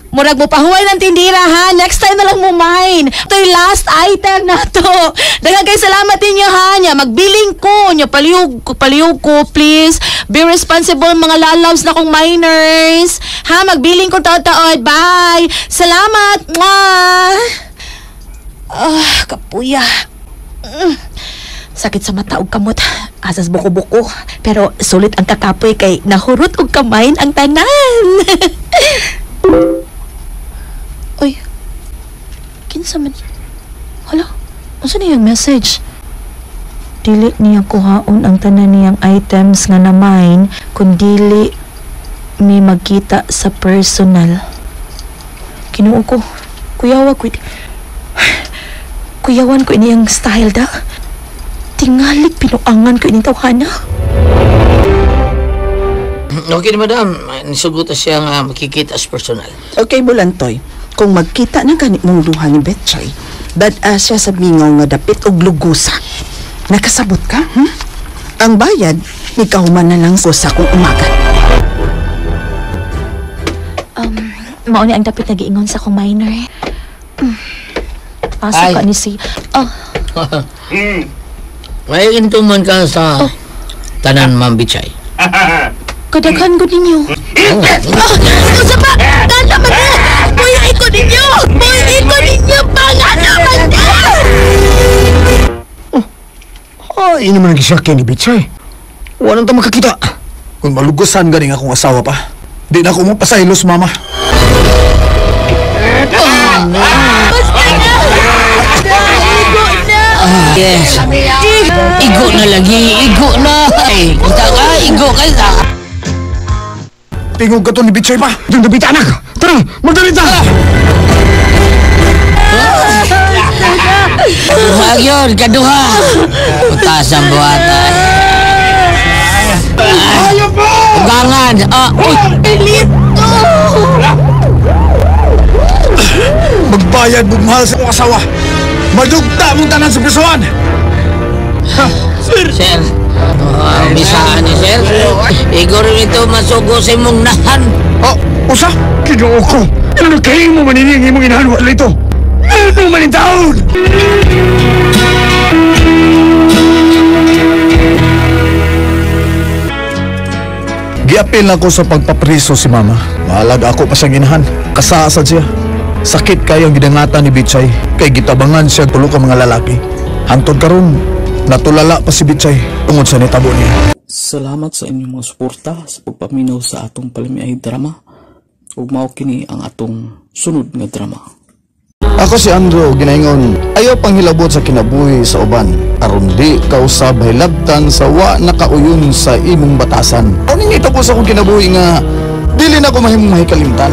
Murag mo pahuway ng tindira ha. Next time na lang mo mine. Ito yung last item na to. Daghang kay salamat ninyo ha. Nya magbiling ko, nya palihog ko, please. Be responsible mga lalabs na kong minors. Ha, magbiling ko taod-taod. Bye. Salamat. Mwah. Ah, kapuya. Sakit sa mata og kamot. Asas buko-buko. Pero sulit ang kakapoy kay nahurot og kamain ang tanan. Uy, kinsa man? Hala, unsa niyang message? Dili niya kuhaon ang tanan niyang items nga na mine kung dili mi magkita sa personal. Kinuo ko, kuyawa ko. Kuyawan ko iniyang style da. Tingalig pinuangan ko ining tawhana. Okay, madam. Nisugot siya nga makikita as personal. Okay, Bulantoy. Kung magkita na gani mong duha ni Betchay, dad-a siya sa mingaw nga dapit og lugusa. Nakasabot ka, Ang bayad, ikaw man na lang ko sa kung umaga. Mao ni ang dapit nagiingon sa akong minor. Asa ka ni si... Oh. May intuman ka sa tanan, Ma'am Betchay. Kadaghan ko ninyo. Usa pa! Gana man na! Boy, iko ninyo! Boy, iko ninyo! Pangana man na! Ay, ini man nag-isakyan ni Betchay. Walang ta makakita. Kung malugusan ganing akong asawa pa, di na ako mo pasaylos, mama. Basta na! Igo na! Yes. Igo na lagi. Igo na. Ay, kita ka. Igo ka. Tingog ka to ni Betchay pa. Itong dapit, anak. Tara, magdalita! Duha yun, kaduha. Putas ang buhatan. Ayaw pa! Ugangan. Uy! Elito! Magbayad mong mahal sa akong asawa. Madugta mong tanan sa prisuan. Sir! Sir! Bisaan ni sir. Igor ito masugo sa imong nahan. Oh, usa? Kinoo ko! Ano kayo mo manining imong inahan wala ito? Ano man taon? Giapil ako sa pagpapriso si mama. Maalag ako pa siyang inahan. Kasaasad siya. Sakit kayong gidangatan ni Betchay. Kay gitabangan siya tulo ka mga lalaki. Hantod karon, natulala pa si Betchay tungod sa nitabo niya. Salamat sa inyong mga suporta sa pagpaminaw sa atong palamiay drama. Ug mao kini ang atong sunod nga drama. Ako si Andrew ginaingon, ayaw panghilabot sa kinabuhi sa uban. Aron di kausab hilabtan sa wa nakauyon sa imong batasan. Ano nito po sa akong kinabuhi nga dili na ko mahimong mahikalimtan.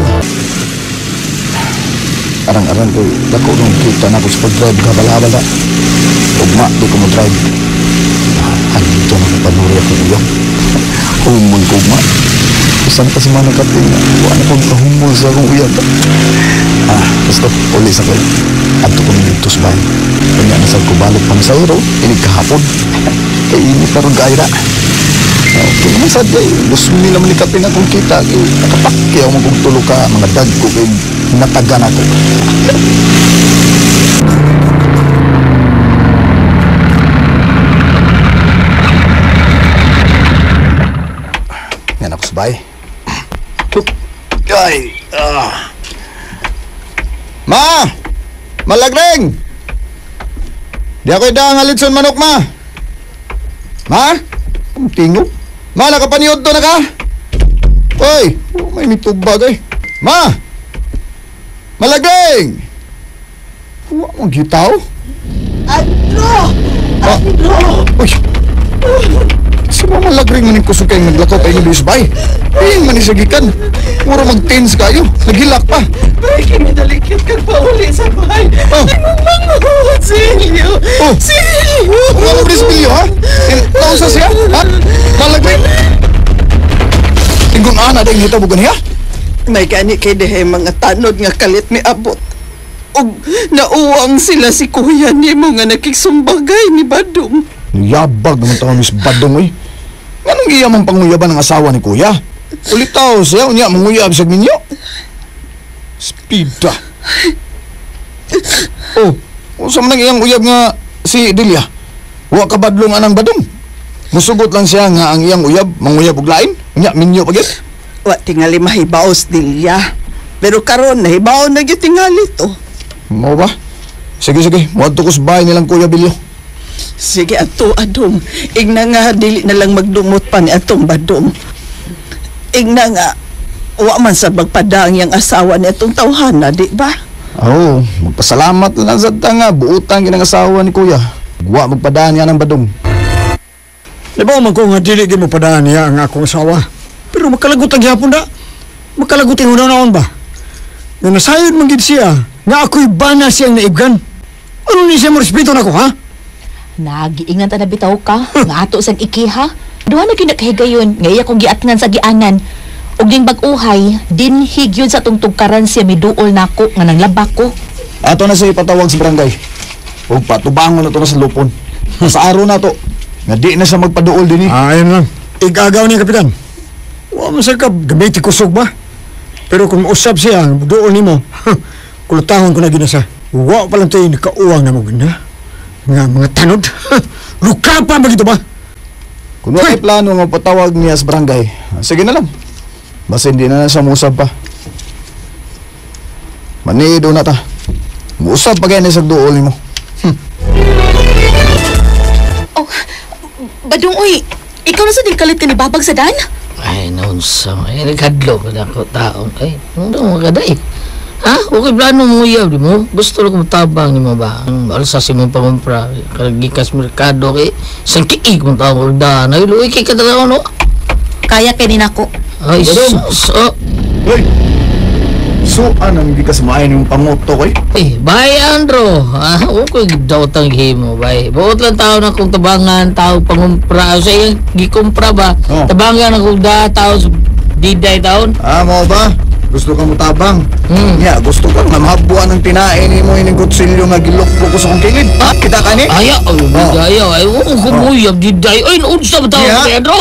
Arang-arang ko, dako nung kita na ako sa pag-drive, kabala-bala. Ugma, di ko mo drive. Andito na kapanuri akong uyang. Humol ko ugma. Isang pa sa mga nakating, wala na kong kahumol sa akong uyang. Basta, uli sa kayo. Adto ko nito sa bahay. Kanya na sa kubalik pang sayro, inig kahapon. Kay init na ron kayo na. Okay naman sa day, 2,000 naman ni kapin akong kita. Nakapakyaw mo kong tulo ka, mga dag ko kay natagan ako. Yan ako sa bahay. Ay! Ma! Malagring! Di ako'y daang alitson manok, ma! Ma? Ang tingog. Ma, nakapaniod to na ka? Oy! Oh, may mitubag ay. Ma! Malagring! Huwag mong gitaw. Andro! Andro! Uy! Sa mga malagring maning kusog kayong naglakaw pa inyo bay. Pin man isagikan. Mura mag-tens kayo. Naghilak pa. Bay, kinidalikit kang pauli sa bahay. Oh. Ay, mamanghod, Silio. Oh. Silio! Ano ba Silio, ha? Taon sa siya, ha? Malagring! Ingon ana, dahil nito bugan niya? May gani kay dihay mga tanod nga kalit ni abot. Og nauwang sila si kuya nimo nga nakiksumbagay ni Badong. Niyabag naman taon ni Badong eh. Nganong iya mang panguyaban ang asawa ni kuya? Ulitaw siya, unya manguyab siya ninyo. Spida. Oh, unsa man ang iyang uyab nga si Delia? Wa ka badlong anang Badong. Musugot lang siya nga ang iyang uyab manguyab og lain. Unya minyo pa gyud. Wa tingali mahibaos Delia. Pero karon nahibaw na gyud tingali to. Mao ba? Sige sige, moadto ko sa bahay nilang Kuya Bilyo. Sige ato adong. Igna nga dili na lang magdumot pa ni atong Badong. Igna nga wa man sa magpadang yang asawa ni atong tawhana, di ba? Oo, magpasalamat na lang sa nga buutan ginang asawa ni Kuya. Wa magpadaan niya ng Badong. Di ba man ko nga dili gyud mo padaan niya ang akong asawa? Pero makalagot ang gihapon da. Makalagot ang una-unaon ba? Nga nasayod man gid siya nga ako'y bana siyang naibgan. Ano ni siya mo respeto nako, ha? Nagiingnan ta na bitaw ka nga ato sang ikiha. Duha na gyud nakahigayon nga iya kong giatngan sa gianan. Ug ning bag-uhay dinhi gyud sa tungtugkaran siya miduol nako nga nanglaba ko. Ato na siya ipatawag sa barangay. Ug patubangon na to na sa lupon. Sa araw na to nga di na siya magpaduol dinhi. Ah, ayun lang. Igagaw niya, kapitan. Wa man sa ka gamiti kusog ba? Pero kung mausap siya, duol nimo, kulutahon ko na gid na siya. Wa pa lang tayo nakauwang na mo gina. Nga mga tanod. Luka pa ba gito ba? Kung wala plano nga patawag niya sa barangay, sige na lang. Basta hindi na siya muusap pa. Manido na ta. Muusap pa kaya sa duol nimo. Oh, Badong oy, ikaw na sa kalit ka ni Babag sa dan? Ay, noon sa ay nagkadlok na ako taong. Ay, ano mga kaday? Ha? Okay, plano mo uyab, di mo? Gusto lang kong tabang ni mo ba? Alsa si mong pangumpra, karagikas merkado kay isang kiig mong taong ordahan. Ay, luwi kay kadalaw, no? Kaya kay ninako. Ay, so. Hoy! So, anong gikas maayon yung panguto ko eh? Eh, bye, Andrew. Ah, okay, daw tang himo, bye. Buot lang tao na kung tabangan, tao pangumpra. Sa iyang gikumpra ba? Oh. Tabangan akong da, tao sa diday taon. Ah, mo ba? Gusto ka mo tabang? Ya, gusto ka nga mahabuan ng tinae ni mo ining kutsilyo nga giluklo ko sa kong kilid. Ha? Kita ka ni? Ayaw, ay, ayaw, ay, oh, kumuyab, diday. Ay, naunsa ba tao, Yeah. Pedro?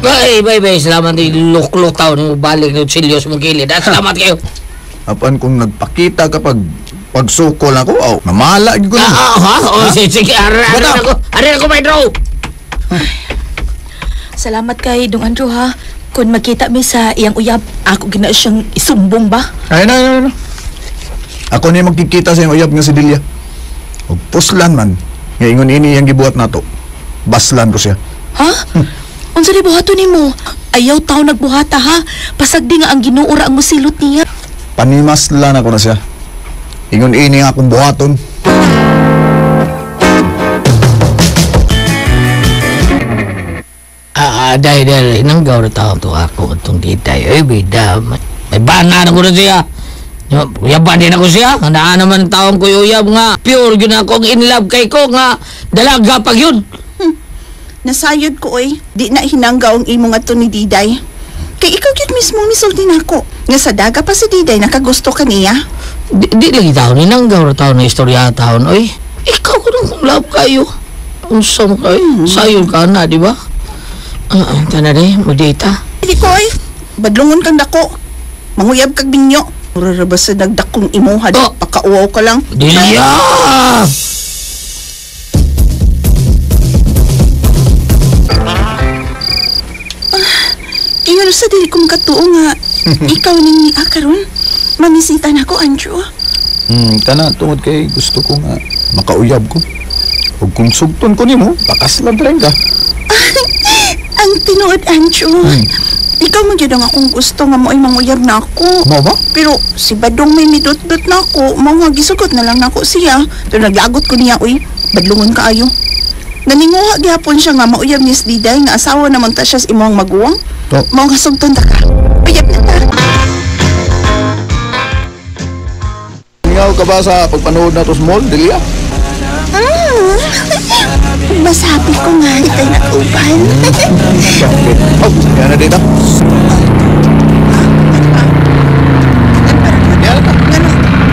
Bay, bay, bay, salamat ni luklo tao nung balik ng kutsilyo sa mong kilid. Ah, salamat kayo. Apan kung nagpakita ka pag pagsukol ako, aw, mamala gyud ko. Ah, ha? Oh, sige, sige, are ako. Are ako, Pedro. Salamat kay Dong Andrew ha. Kung magkita mi sa iyang uyab, ako gina siyang isumbong ba? Ay, na, na, na. Ako ni magkikita sa iyang uyab nga si Delia. Og puslan man, nga ingon ini iyang gibuhat nato. Baslan ko siya. Ha? Unsa di buhaton nimo? Ayaw tao nagbuhata ha. Pasagdi nga ang Ginoo ra ang mosilot niya. Panimaslan ako na siya. Ingon ini ang akong buhaton. Ah, dahil dahil hinanggaw na taon to ako itong ditay. Ay, bida, may bana na ko na siya. Uyaban din ako siya. Naan naman taong ko uyab nga. Pure yun akong in love kay ko nga. Dalaga pag yun. Nasayod ko oy, di na hinanggaw ang imong ato ni Diday. Kay ikaw gyud mismo misulti nako. Nga sa daga pa si Diday nakagusto ka niya. Di lagi taon, hinanggaw na taon na istorya taon. Oy, ikaw ko nung love kayo. Unsa mo kayo? Sayon ka na, di ba? Tana di, magdita. Hindi ko oy, badlungon kang dako. Manguyab kag binyo. Mura ra ba sa nagdakong imuha di pakauwaw ka lang. Delia! Ingon sa dili ko makatuo nga ikaw ning niya karon. Mamisita na ko, Andrew. Kana tungod kay gusto ko nga makauyab ko. Ug kung sugton ko nimo, pakaslan rin ka. Ang tinuod, Andrew. Ikaw man gyud ang akong gusto nga mo'y manguyab na ako. Mao ba? Pero si Badong may midot-dot na ako, mao nga gisugot na lang nako siya. Pero naglagot ko niya, uy, badlungon kaayo. Naninguha gihapon siya nga mauyab ni Diday nga asawa naman ta siya sa imong maguwang. Oh. Mao nga sugton ta ka. Uyab na ta. Ingaw ka ba sa pagpanood na to sa mall, Delia? Masabi ko nga itay natuban. Oh, yan na dito. Yan na ta.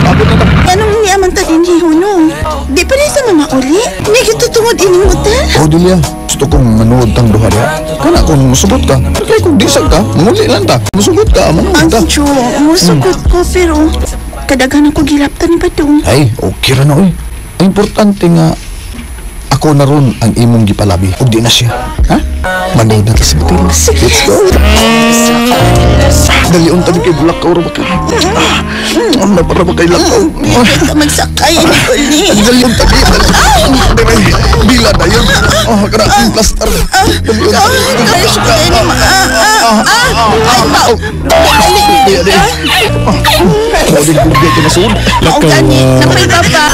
Abot na ta. Anong niya man ta din hunong? Di pa rin sa mama uli? May gitutungod ining hotel? O, Delia, gusto kong manood tang duha diha. Kana kung musugot ka, kay kung disag ka, manguli lang ta. Musugot ka, manood ta. Anjo, musugot ko pero kadaghan ako gilaptan ni Badong. Ay, okay ra na oy. Ang importante nga ako na ron ang imong gipalabi ug di na siya. Ha? Manood na ta sa hotel. Sige. Let's go. Dali unta di kay bulakaw ra ba ka? Ano para ba kay lakaw? Hindi ka magsakay uli. Dali unta di. Dali, bila na yun. Oh, kana ang plaster. Dali unta. Ay, ay, ay, Dali, dali. Oh, di ko di nasuod. Mao gani, napay baba.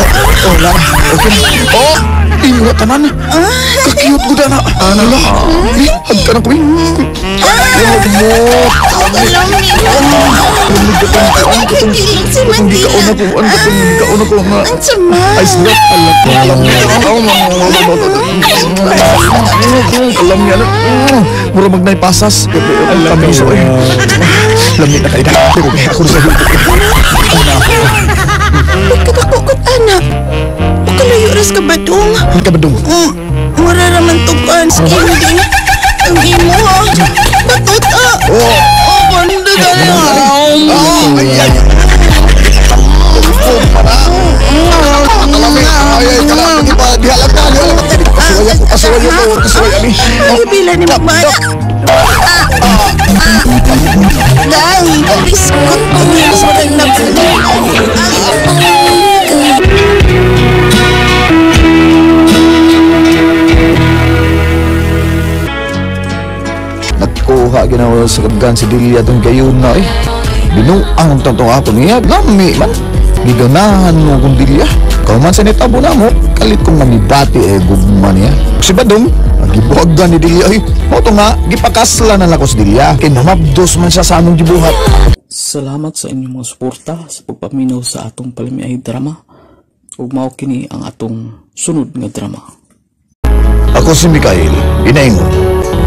Oh, la. Okay. Oh, iyo tanan. Ka-cute ko na. Ano la? Eh, hag ka na ko eh. Huwag mo. Si Gikaon ako. Ano ka gikaon ako nga. Ang sama. Ay, snap. Alam. Alam niya na. Mura magnay pasas. Alam niya. Lamit na kayo. Pero ako sa Pagkakakukot, anak. Pagkalayo ras ka badong. Ka badong? Mura raman tukan. Ending. Ang imo, ha? Batuta. Oh. Oh, banda ka na. Ay, ay. Ay, ay, kala. Dihalag na. Kasuway ako. Kasuway ako. Kasuway ani. Ay, bila ni mama. Dahil, biskot ko niya sa Nagkuha ginawa sa kadgan si Delia itong gayon na eh. Binuang tantong ako niya. Lami man. Giganahan mo kong Delia. Kauman sa nitabo na mo, kalit kong namibati eh gugma niya. Si Badong, nagibuhagan ni Delia eh. Moto nga, gipakasla na lang ko si Delia. Kay namabdos man siya sa among gibuhat. Salamat sa inyong mga suporta sa pagpaminaw sa atong palamiay drama. Ug mao kini ang atong sunod nga drama. Ako si Mikael, inaingon.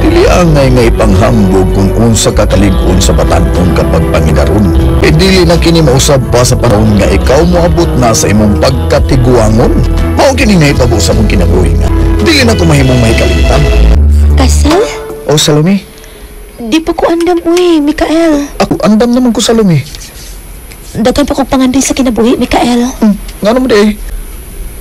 Dili angay nga ipanghambog kung unsa ka kalig-on sa batan-on kapag pangidaron. E dili na kini mausab pa sa panahon nga ikaw moabot na sa imong pagkatiguangon. Mao kini nahitabo sa mong kinabuhi nga. Dili na ko mahimong mahikalimtan. Kasal? O Salome? Di pa ko andam, uy, Mikael. Ako andam naman ko, Salome. Daghan pa kong pangandoy sa kinabuhi, Mikael. Ngano mo di eh?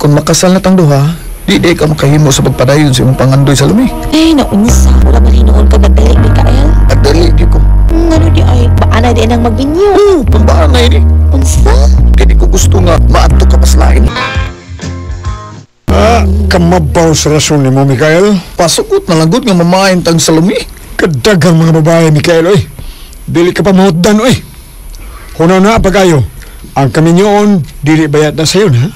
Kung makasal na tang duha, di ka makahimo sa pagpadayon sa imong pangandoy, Salome. Eh, naunsa. Wala man hinuon ka nagdali, Mikael. Nagdali, di ko. Ngano di ay, baanay di nang magbinyo. Oo, pangbaanay di. Unsa? Kaya di ko gusto nga maadto ka paslain. Ah, kamabaw sa rason ni mo, Mikael. Pasukot na langgot nga mamain tang Salome. Kadaghang mga babae, Mikael, oy. Dili ka pa mahutdan, oy. Hunaw na, pagayo. Ang kaminyoon, dili bayat na sayon, ha?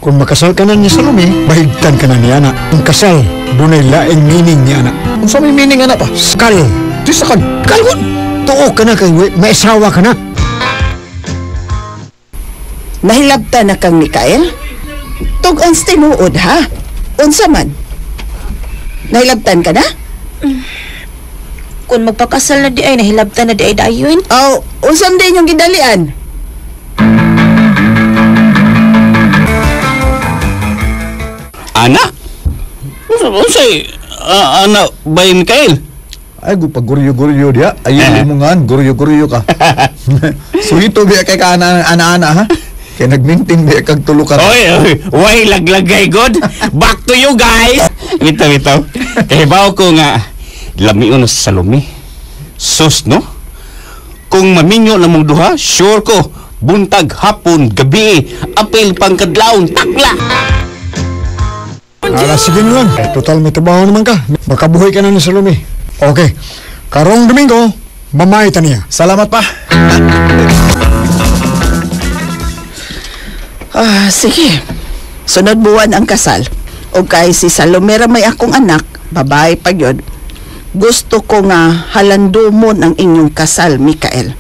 Kung makasal ka na niya, Salome, bahigtan ka na niya, anak. Ang kasal, dunay laing meaning niya, anak. Unsa may meaning, anak pa? Sakal. Di sakal. Kalgon! Tuo ka na kay may asawa ka na. Nahilabta na kang Mikael? Tug-an sa tinuod, ha? Unsa man? Nahilabtan ka na? Kung magpakasal na di ay, nahilabtan na di ay dayon. Aw, unsa man din yung gidalian? Ana? Unsay ana bay Mikael? Ay, gupag-guryo-guryo diya. Ayun mo nga, guryo-guryo ka. Suhito biya kay ka ana-ana, ha? Kaya nag-maintain biya kag tulo ka. Oy, oy, way laglagay god. Back to you guys. Bitaw, bitaw. Kaya bawo ko nga, lamion na sa Salome. Sus, no? Kung maminyo na mong duha, sure ko, buntag, hapon, gabi, apil pang kadlawon, takla. Ala, sige na lang. Eh, total, may trabaho naman ka. Makabuhay ka na ni Salome. Okay. Karong Domingo, mamay ta niya. Salamat pa. Ah, sige. Sunod buwan ang kasal. O kay si Salome ra may akong anak, babae pa yun. Gusto ko nga halandumon ang inyong kasal, Mikael.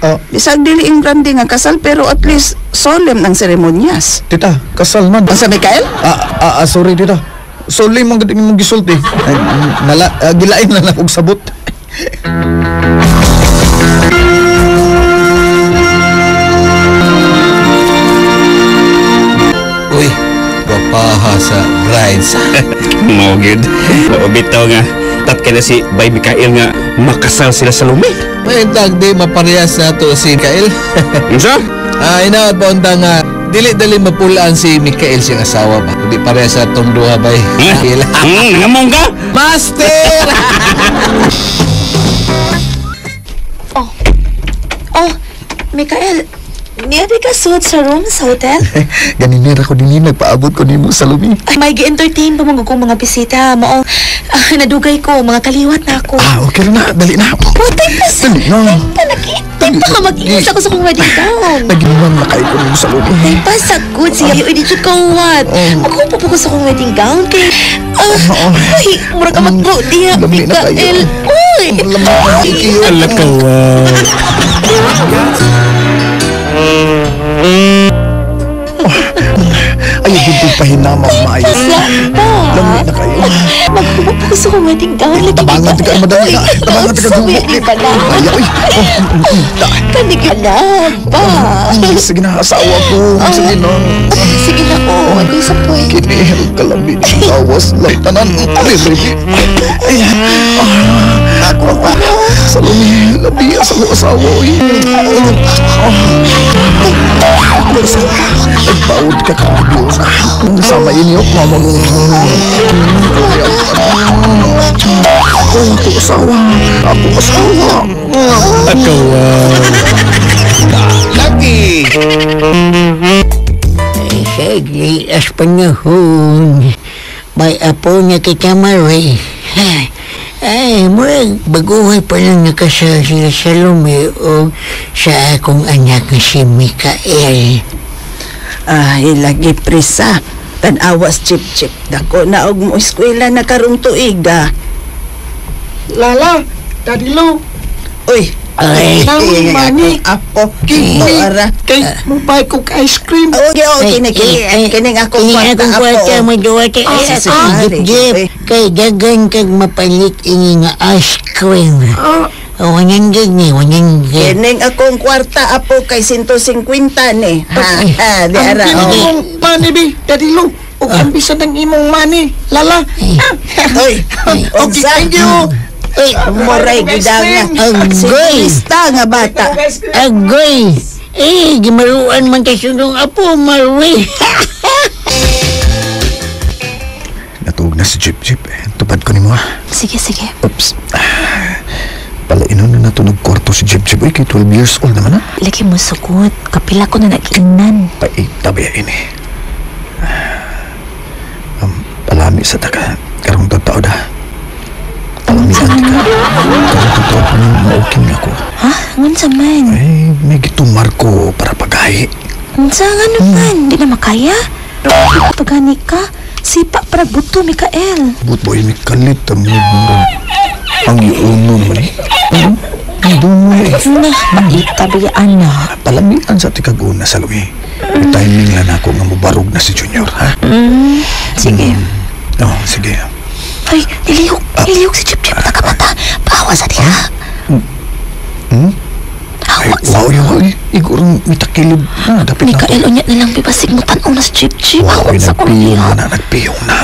Oh. Bisag dili ang grande nga kasal pero at least solemn ang seremonyas. Tita, kasal man. Unsa, Mikael? Sorry tita. Solemn man gud imong gisulti. Gilain lang og sabot. Uy, gwapaha Valentine's. Mao gyud. Mao bitaw nga tat kay na si Bay Mikael nga makasal sila sa Lumi. Mahintag di maparehas na to si Mikael. Unsa? Inaot pa unta nga dili-dali mapulaan si Mikael siyang asawa ba. Di parehas sa atong duha bay. Mikael. Ngamong ka? Master! Oh, Mikael, niya di ka suot sa room sa hotel? Ganinira ko din nagpaabot ko nimo sa Lumi. Ay, may gi-entertain pa mga kong mga bisita. Maong nadugay ko, mga kaliwat na ako. Ah, okay na. Dali na. Putay pa sa... Dali na. Tay pa ka mag-iis ako sa kong wedding gown. Naginuman na kayo ko nimo sa Lumi. Tay pa sa good siya. Uy, di jud ka uwat. Ako po ko sa kong wedding gown kay... Ay, mura ka mag-grow diya, Mikael. Uy! Alakawa. Ayaw din po pahinama, maayo. Lami na kayo. Maghubo po sa kong wedding gown. Tabangan tika, madali na. Tabangan tika, gumukli. Ayaw, ay. Kanig na ba? Sige na, asawa ko. Sige na. Sige na ko. Ako sa point. Kini, kalami. Lawas lang tanan. Ay, baby. Ay, ako. Salome, labi sa akong asawa. Nagbaod ka kagabi na. Sama inyo, mama mo. Ako asawa. Ako asawa. Ako. Lucky! Sige, as panahon. May apo na kita, Marie. Ay, murag baguhay pa lang nakasal sila sa Salome o sa akong anak na si Mikael. Ay, lagi prisa. Tanawas chip-chip. Dako na og mo eskwela na karong tuig, ah. Lala, Daddy Lo. Uy, ay, ay, mani. Apo, kini, ara. Kay, mubay ko ice cream. Okay, okay, kini, kini. Kining akong kwarta, akong kwarta, mo duwate. Ay, kay dagan kag mapalit ini nga ice cream. 100 ni, 100. Kining akong kwarta, apo, kay 150 ni. Ha, di ara. Ang imong money, bi, Daddy Lo. O ang bisa ng imong money, Lala. Uy, okay, thank you. Uy, moray gidanga. Agoy! Sigurista nga bata. Agoy! Eh, gimaruan man kay sunong apo, Marwi. Natuog na si Jeep Jeep. Tupad ko ni mo, ah. Sige, sige. Oops. Palainon na nato nagkwarto si Jeep Jeep. Uy, kay 12 years old naman, ah. Lagi mo sugot. Kapila ko na nag-inan. Paitabi ini. Palami sa taka. Karong totoo da. Palamian ka. Karong totoo pa nang mauking ako. Ha? Ngunsa man? Ay, may gitumar ko para paghahi. Ngunsa nga naman? Di na makaya? Pagani ka? Sipa para buto, Mikael. But boy, may kalit ang ang iuno naman eh. Ang dungoy eh. Na, paitabi anak. Palamian sa tikaguna sa Lumi. May timing lang ako nga mubarog na si Junior, ha? Sige. Oh, sige. Ay, nilihok. Nilihok si Chip Chip. Takamata. Pahawa sa diha. Ay, wow, yun. Igurong mitakilid na. Dapat na Mikael, unya na lang bibasig mo tanong na si Chip Chip. Wow, Hawa sa kong nagpiyong diha. na. Nagpiyong na.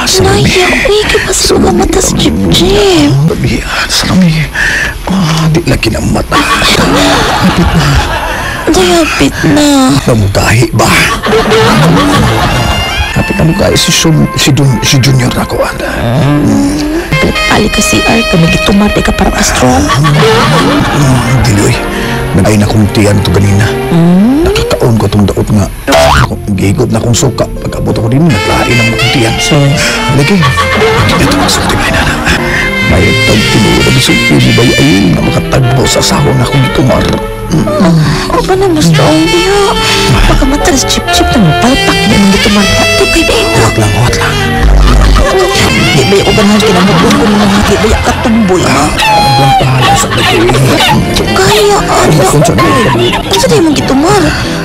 Salome. Naya, uy, kibasig mo mata si Chip Chip. Babi, Salome. Di lagi na mata. Hapit na. Dayapit na. Namugahi ba? Hapit na mugahi si Junior na ko. Ali ka CR, kami gitumar di ka para pa-strong. Diloy, nag-ay na kong tiyan to ganina. Nakakaon ko itong daot nga. Gigot na kong suka. Pag-abot ako din, naglain ang akong tiyan. So, lagi, ito ang sulti ba na. May tagtinuod ang sulti ni Bay Ayil na makatagbo sa asawa na akong gitumar. O ba na mas strong diha? Baka matalas chip-chip na mapalpak na imong gitumar na ito kay Bena. Huwag lang, huwag lang. Di ba yung ubanhan kinamugon ko mga di ba yung katumboy? Ang pahala sa lagi. Kaya, ano? Ano sa imong gitumar?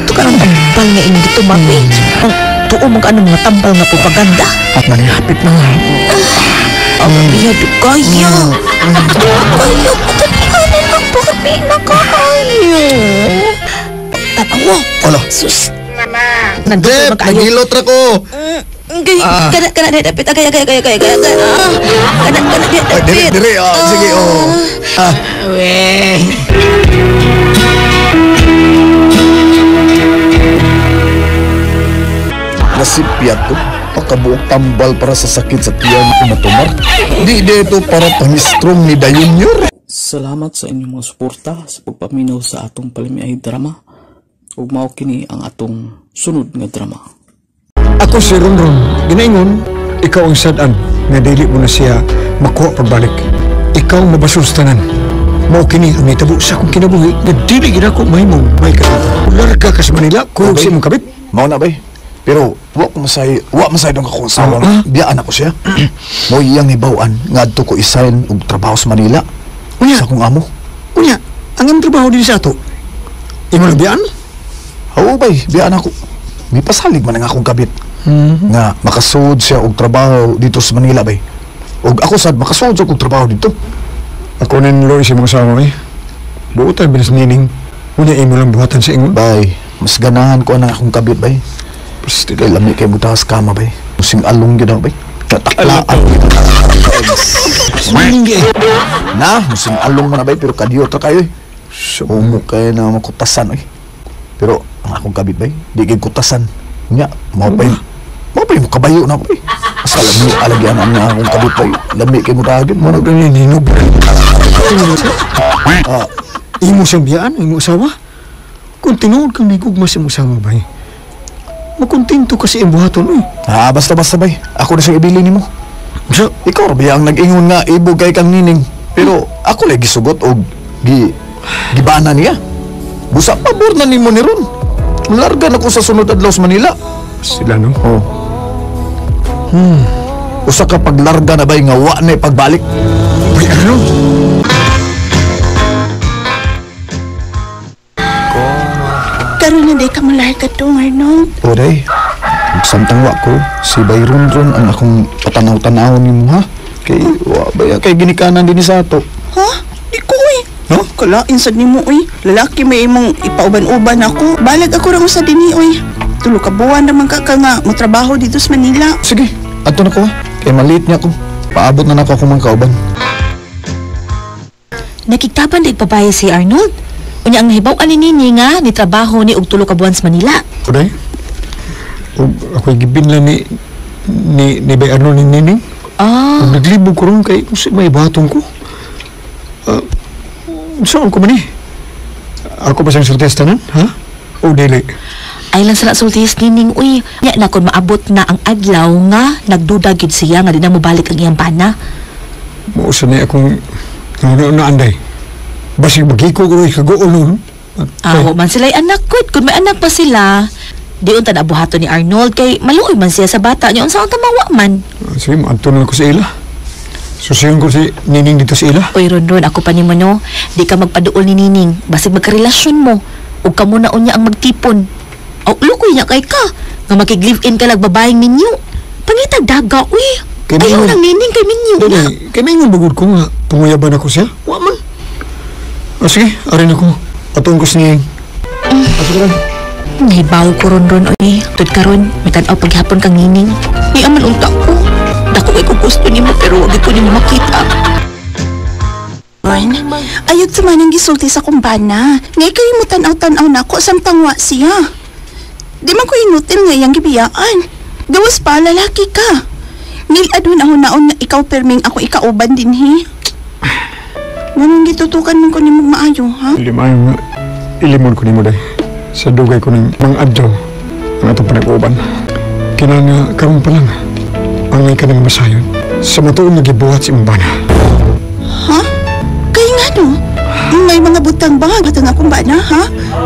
Ito ka ng tambal nga imong gitumar, eh. Ang tuo mong ano mga tambal nga propaganda. At nanihapit na. Iya, kaya. Kaya, patalihanan ang bakit na kaayo. Tanawa. Ala. Sus. Jeff, naghilot ra ko. Kay kana kana di dapit. Agay agay agay agay. Kana kana di Ay, dire dapit. dire oh, sige oh. Ah. We. Nasipyat ko. Pakabuok tambal para sa sakit sa tiyan ni Matumar. Di dito para pangistrong ni Dayunyor. Salamat sa inyong mga suporta sa pagpaminaw sa atong palamiay drama. Ug mao kini ang atong sunod nga drama. Ako si Ronron. Ginaingon, ikaw ang sad-an nga dili mo na siya makuha pagbalik. Ikaw mabasol sa tanan. Mao kini ang nitabo sa akong kinabuhi nga dili gid ako mahimong may kabit. Larga ka sa Manila, kurog sa imong kabit. Mao na bay. Pero wa ko masay, wa masay dong akong asawa. Biyaan ako siya. Mo iyang hibaw-an ngadto ko isign og trabaho sa Manila. Unya sa akong amo. Unya, ang imong trabaho dinhi sa ato. Imo lang biyaan? Oo bay, biyaan ako. Mipasalig man ang akong kabit. Nga makasuod siya og trabaho dito sa Manila bay. Og ako sad makasuod sa og trabaho dito. Ako nin Loy sa mga asawa eh. Buotan binas nining. Unya imo lang buhatan sa ingon. Bay, mas ganahan ko ang akong kabit bay. Pasti kay lami kay butahas kama bay. Musing along gyud ako bay. Kataklaan gyud. Na, musing along man na bay pero kadiyo ta kayo eh. Sumo kay na makutasan oy. Pero ang akong kabit bay, di kay kutasan. Nya, mao pay mo kabayo na ako bay. Basta lami alagyan ang akong kabit bay. Lami kay mutahagin mo na ganyan hinog. Imo siyang biyaan, imo asawa. Kung tinuod kang nigugma sa imong asawa bay, makontento ka sa imong buhaton oy. Ah, basta-basta bay. Ako na siyang ibili nimo. Ikaw ra ba ang nag-ingon nga ibog kay kang nining. Pero ako lagi gisugot og gibana niya. Busa pabor na nimo ni ron. Larga na ko sa sunod adlaw sa Manila. Sila no? Oh. Usa ka paglarga na bay nga wa na pagbalik. Bay ano? Karon na di ka malarga dong, Arnold. O day, samtang wa ko, si Bay Ronron ang akong patanaw-tanaw nimo ha. Kay wa ba kay ginikanan dinhi sa ato. Ha? Di ko uy. No? Kalain sad nimo uy. Lalaki may imong ipauban-uban ako. Balag ako ra sa dinhi uy. Tulo ka buwan naman ka nga motrabaho dito sa Manila. Sige, adto na ko ha. Kay malit niya ko. Paabot na nako akong mga kauban. Nakigtaban di babae si Arnold. Unya ang nahibaw ani nini nga ni trabaho ni og tulo ka buwan sa Manila. Uday? Og ako'y gibinlan ni Bay Arnold ni Nining. Ah. Og naglibog ko ron kay unsa may buhaton ko. Saan ko man eh? Ako ba siyang sultesta nan? Ha? O dili? Ay lang sa sultis nining uy. Nya na kun maabot na ang adlaw nga nagduda gyud siya nga di na mobalik ang iyang bana. Mao sa ni akong na anday. Basig magiko ko rin kagoon nun. Aho man sila'y anak ko. Kung may anak pa sila, di unta na buhaton ni Arnold kay maluoy man siya sa bata niya. Unsa unta mawa man. Sige, maadto na ko sa ila. Susiyon ko si Nining dito sa ila. Uy, Ronron, ako pa nimo no. Di ka magpaduol ni Nining. Basig magkarelasyon mo. Ug kamo na unya ang magtipon. O, lukoy niya kay ka. Nga makig-live-in ka lag babaeng minyo. Pangitag daga, uy. Ayaw nang Nining kay minyo. Dili, kay maingon bagod ko nga. Panguyaban ako siya. Wa man. O sige, arin ako. Atuon ko si Nining. Ato ron. Nahibaw ko ron-ron, oy. Tud karon, may tan-aw paghapon kang Nining. Ni aman unta ko. Dako kay ko gusto nimo pero wag ko nimo makita. Ron, ayod sa manang gisulti sa kumbana. Ngay kayo mo tan-aw-tan-aw na ako samtang wa siya. Di man ko inutil nga iyang gibiyaan. Gawas pa, lalaki ka. Nilad na hunaon nga ikaw perming ako ikauban din, he. Ganun gitutukan man ko nimo maayo, ha? Limayo nga. Ilimon ko nimo day. Sa dugay ko ng mga adlaw ang atong panag-uban. Kinahanglan nga karon pa lang ang ka ng masayon. Sa matuon nga gibuhat si imong bana. Ha? Kay nga no? May mga butang ba? Batang akong bana, ha?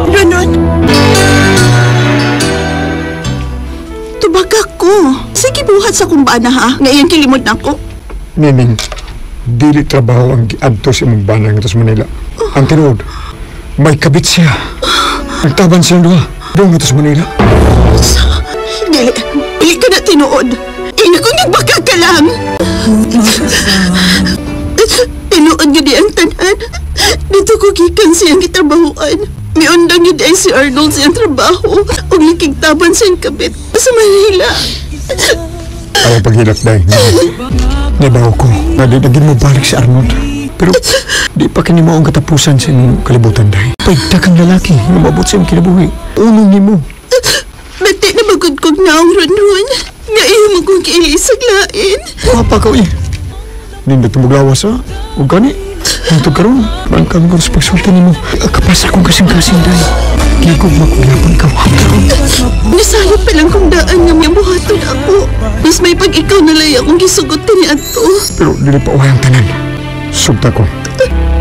Ron, Tubag ako. Sige buhat sa akong bana, ha? Ngayon kilimod na ako. Nining, dili trabaho ang giadto sa imong bana ngadto sa Manila. Ang tinuod, may kabit siya. Nagtaban silang duha doon ngadto sa Manila. Dili, dili ka na tinuod. Ina ko nagbaka ka lang. Tinuod nga di ang tanan. Dito ko gikan siyang gitrabahoan. Miundang yun ay si Arnold siyang trabaho. Ug nakigtaban siyang kabit sa Manila. Ayaw paghilak, day. Nabaw ko. Nagin mo balik si Arnold. Pero di pa kini mo ang katapusan sa inyong kalibutan, day. Pagda kang lalaki, lumabot sa iyong kinabuhi. Unong ni mo. Bati na magod kong naong ron-ron. Nga iyo mo kong kiilisag lain. Papa ka, uy. Nindot muglawas, ha? Huwag gani. Nindot karon. Bangkang ko sa pagsulti ni mo. Kapas akong kasing-kasing, day. Gigog makugyapon ka. Nasayop pa lang kong daan nga may buhaton ako. Mas may pag ikaw nalay akong gisugot ni ato. Pero dili pa uhay ang tanan. Sugta ko.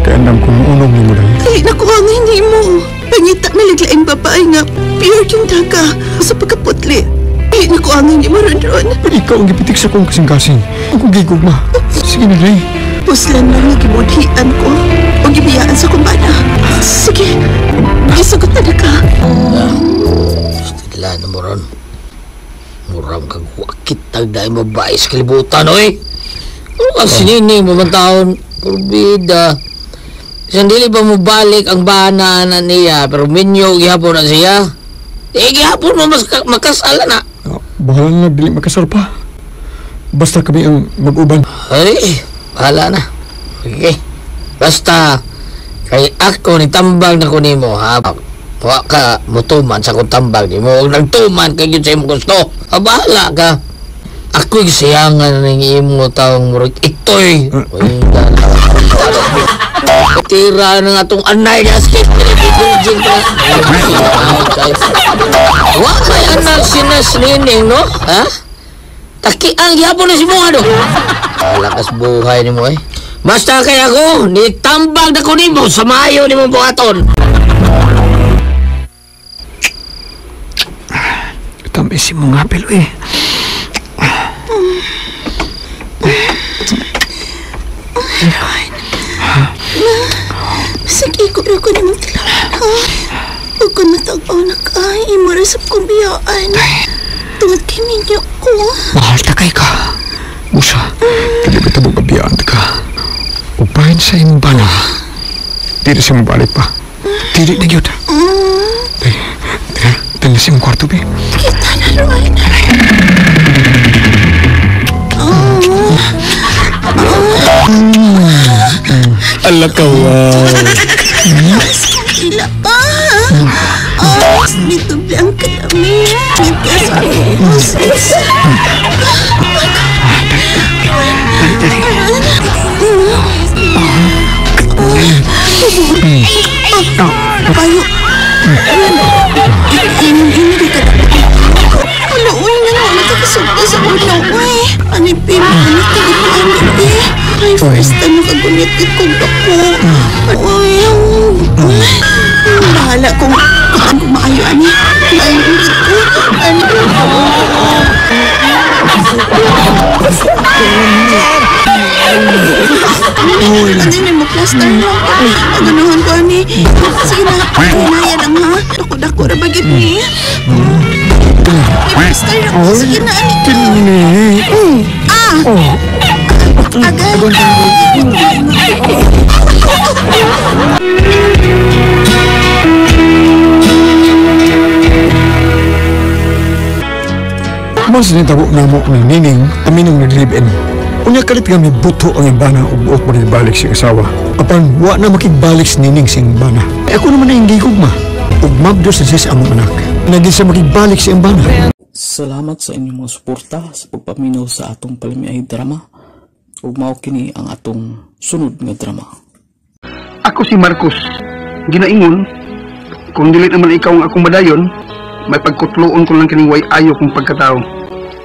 Kaya andam kong unong ni mo, day. Ay, nakuha nga hindi mo. Pangita na laglaing babae nga. Pure yung daga. Sa pagkaputli. Ay, nakuha nga hindi mo, Ronron. Pero ikaw ang gipitik sa kong kasing-kasing. Ang kong gigog ma. Sige na, day. Puslan lang nga gimudhian ko. O gibiyaan sa kumbana. Sige. Gisugot na na ka. Stila na mo ron. Muram kang wakit tagday babae sa kalibutan, oy. Ano kang sinining mo man taon? Purbida. Bisan dili ba mo balik ang bana na niya, pero minyo gihapon na siya. Eh, gihapon mo mas makasala na. Bahala na, dili makasal pa. Basta kami ang mag-uban. Ay, bahala na. Okay. Basta, kay ako ni tambag na ko nimo, ha? Wa ka mutuman sa akong tambag nimo. Huwag nagtuman kay yun sa imong gusto. Ah, bahala ka. Ako'y siyangan ng imo taong murag itoy. Uy, tira ng atong anay nga skip. Wa may anak sinasnining, no? Ha? Taki ang gihapon na si mo, ano? Lakas buhay ni mo, eh. Basta kay ako, nitambag na ko nimo sa maayo ni mo buhaton. Tamis si mong apel, eh. Sige ko na ko namang tilawan, ha? Huwag ko natag-aw na ka, imorasap kong biyaan. Tungod kay minyo ko. Mahal ta kay ka. Busa, dili ba tabog abiyaan ta ka? Upahin sa imong bana. Dili siya mabalik pa. Dili na yun. Ay, tara, tara sa imong kwarto, be. Kita na, Roy. Ala ka, wow. Ila pa. Oh, nito blang kalami. Payo. Ini ka. Wala, uy, nga na. Nakakasugta sa ulo, uy. Anipin, ano ka gabi? Ay, first time nakagunit kong dako. Uy, bahala kung ano maayo, ani. Maayo ko. Ano? Ano yun mo, plaster lang. Paganuhan ko, ani. Sige na, hinaya lang, ha? Dako-dako ra bagit ni. May plaster lang. Sige na, ani. Ah! Agad! Mas nitabo na mo ni Nining, aminong nag-live-in. Unya kalit nga may buto ang imbana o buot makigbalik siyang asawa. Apan, wa na makigbalik si Nining siyang imbana. Eh, ako naman na hindi gugma. Ug mabdos na siya sa among anak. Naging siya makigbalik siyang imbana. Salamat sa inyong mga suporta sa pagpaminaw sa atong palamiay drama. Ug mao kini ang atong sunod nga drama. Ako si Marcos. Ginaingon, kung dili naman ikaw ang akong madayon, may pagkutloon ko lang kining way ayo kong pagkatao.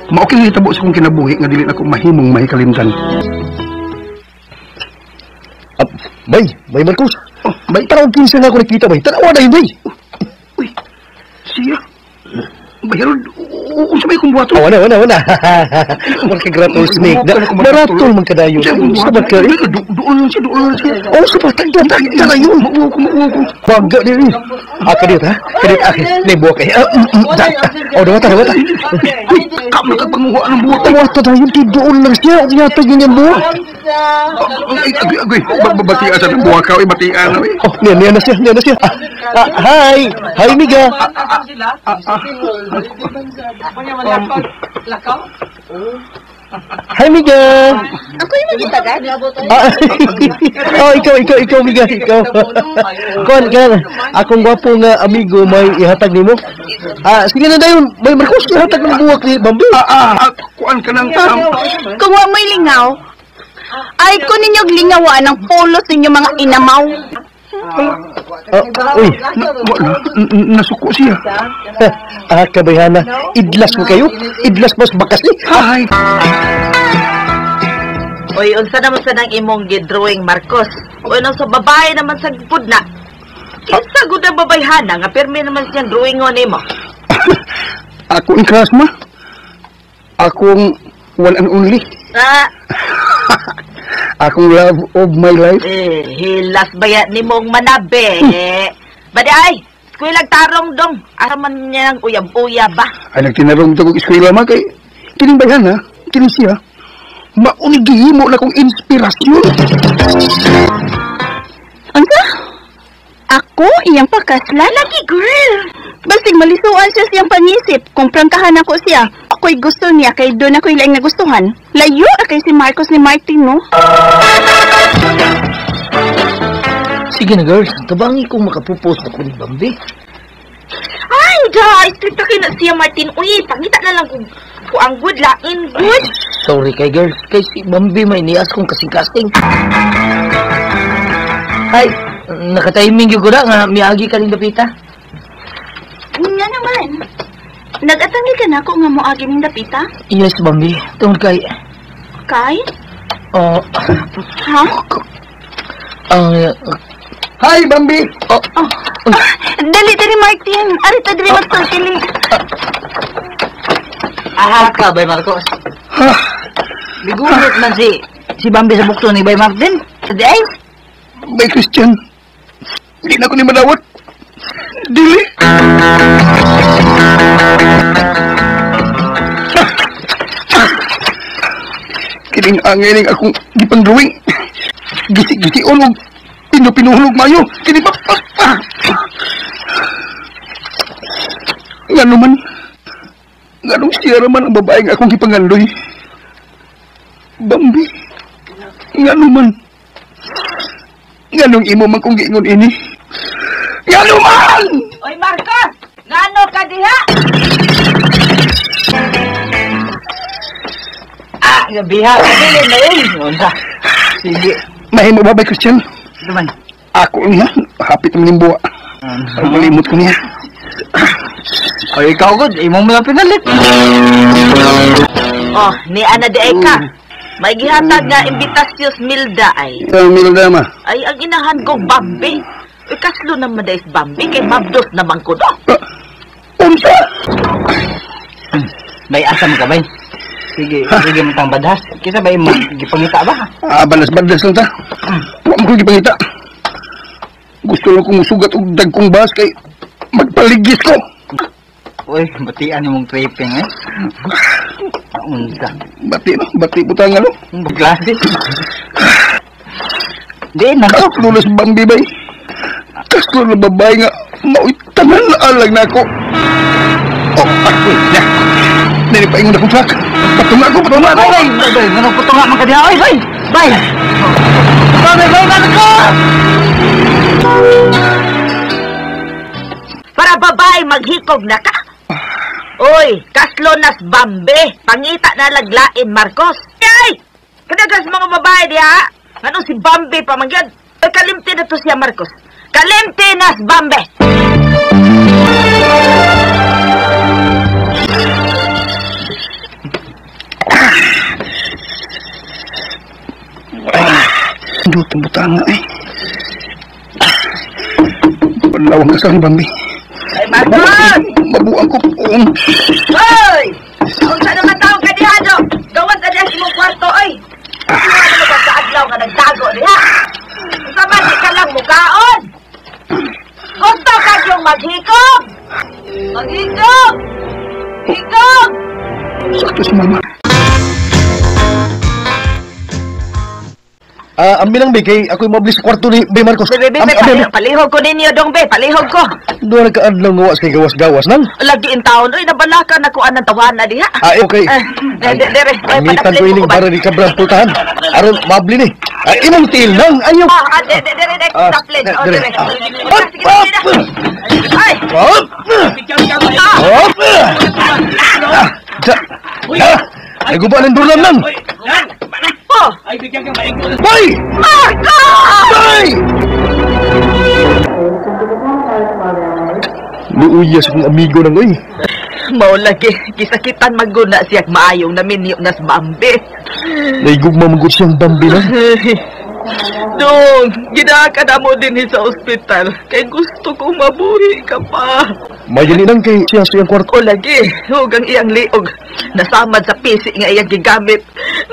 Mao kini hitabo sa akong kinabuhi nga dili nako mahimong mahikalimtan. Bay, bay Marcos. Oh, bay, tanaw kinsa nga ako nakita bay. Tanawa na yun bay. Uy, siya. Bay, unsa may kong buhaton? Oh, wala, wala, wala. Marka snake. Maratol man kadayon. Sa ba ka? Doon lang siya, doon lang siya. Oh, sa ba? Tagda, tagda na yun. Mauwaw ko, mauwaw ko. Baga din. Ah, kadiyot ha? Kadiyot, ah, libuak eh. Oh, dawata, dawata. Uy, kam na kagpanguha ng buhat. Dawata na yun, doon lang siya. Yata yun yung buhat. Ay, agoy, agoy. Batian sa buwa ka, batian. Oh, niya na siya, niya na siya. Hi! Hi, Miga! Hi, Miga! Ako yung magitagad? Oh, ikaw, Miga, ikaw. Kuan, kan, akong gwapo nga amigo may ihatag nimo. Sige na dayon, may Marcos ihatag ng buwak ni Bambi. Kuan ka nang Kung wa mo'y lingaw, ay ko ninyog lingawan ang polos ninyo mga inamaw. Uy, nasuko siya. Kabayhana, idlas mo kayo? Idlas mas bakas ni. Hi. Oy, unsa naman sa nang imong gidrawing, Marcos? Uy, nang sa babae naman sa gud na. Kinsa gud ang babayhana nga pirmi naman siyang drawingon nimo? Ako ang crush ma. Akong one and only. Akong love of my life. Eh, hilas baya ni mong manabi. Badi ay, eskwela tarong dong. Asa man niya ng uyab-uyab ba? Ay, nagtinarong ito kong eskwela ma kay kining bayan ha, kining siya. Maunigi mo na kong inspirasyon. Ano? Ako, iyang pakasla? Lagi, girl! Basig malisuan siya siyang panisip. Kung prangkahan ako siya, ako'y gusto niya kay doon ako'y laing nagustuhan. Layo kay si Marcos ni Martin, no? Sige na, girls. Tabangi kong makapupos ako ni Bambi. Ay, da! Istrikta kayo na siya, Martin. Uy, pangita na lang kung ang good, lain good. Ay, sorry kay girls. Kay si Bambi may nias kong kasing-kasting. Ay, nakatiming yung gura nga miagi ka rin dapita. Nga naman. Nag-atangi ka na ako nga moagi ning dapita? Yes, Bambi. Tungod kay... Kay? Oh. Ha? Hi, Bambi! Oh. Oh. Dali, dali, Martin. Arita, dali, magsultili. Aha ka, Bay Marcos. Bigunot man si Bambi sa bukso ni Bay Martin. Ay! Bay Christian, hindi na ako ni madawat. Dili. Kining angining akong gipang-drawing. Gisi-gisi ulog. Pinupinuhulog mayo. Kini pa. Ngano man. Nganong siya raman ang babaeng akong gipangandoy. Bambi. Ngano man. Nganong imo man kong giingon ini. Ngano man! Oy Marcos! Ngano ka diha? Ah, gabiha. Dili na eh. Unsa? Sige. Mahimo ba, Bay Christian? Duman. Ako niya. Hapit naman yung buwa. Ang malimot ko niya. Ay, ikaw good. Imo mo lang pinalit. Oh, ni Ana de Eka. May gihatag nga imbitasyon Milda ay. Ang Milda ma. Ay, ang inahan kong Bambi. Uy, kaslo naman dahil Bambi kay mabdos naman ko do. Unsa? Bay, asa mo ka, bay? Sige, sige mo tang badhas. Kita ba yung gipangita ba? Ah, balas-balas lang ta. Huwag mo kong gipangita. Gusto lang kong musugat og dagkong bahas kay magpaligis ko. Uy, batian yung mong tripping eh. Unsa? Bati no, bati butang ano? Klase. Di na. Kaslo na si Bambi bay. Kaslo na babae nga mao'y tanan na alag na ako. Oh, ako na. Nanipaingon akong truck. Patunga ko, patunga ko. Bay, bay, bay. Manong patunga man ka diha. Oy, bay, bay. Bay, bay, bay, Marco! Para babae maghikog na ka. Uy, kaslo nas Bambi. Pangita na laglain, Marcos. Ay! Kadagas mga babae diha. Ano si Bambi pa man gyud? Ay, kalimti na to siya, Marcos. Kalimti nas Bambi. Dutong butanga eh. Panlawang ka sa Bambi. Ay, Marcos! Mabuang ko po. Hoy! Unsa naman taong ka diha, do? Gawas na diha sa imong kwarto, oy! Hindi naman ka sa adlaw nga nagtago diha. Unsa man di ka lang mukaon? Gusto ka yung maghikog? Maghikog! Hikog! Sakto si Mama. Ambi lang, be, kay ako'y mablis sa kwarto ni Bay Marcos. Be, be, be, palihog ko ninyo dong, be. Palihog ko. Doon nagkaadlaw nga wa sa gawas-gawas nang. Lagi in taon, oy, nabalaka na ko anang tawana diha. Ah, okay. Dere, ay, Amitan ko padaplin ining ko ba? para ni Kabran pultahan. Aron mabli ni. Ay, imong tiil nang. Ayaw. Dere, dere, Ah, daplin. Oh, dere. dere. Ah. Sige, sige, sige. Ay! Up! Up! Ah, ah, naguba ng durlam nang. Oh! Bay! Marco! Bay! Luuya sa kong amigo nang oy. Mao lagi, gisakitan maguna siya maayong naminyo nas Bambi. Naigugma magud siyang Bambi nang. Dong, ginaka na mo din sa ospital. Kay gusto kong mabuhi ka pa. Mayani nang kay siya sa iyang kwarto. O lagi, hugang iyang liog. Nasamad sa pisi nga iyang gigamit.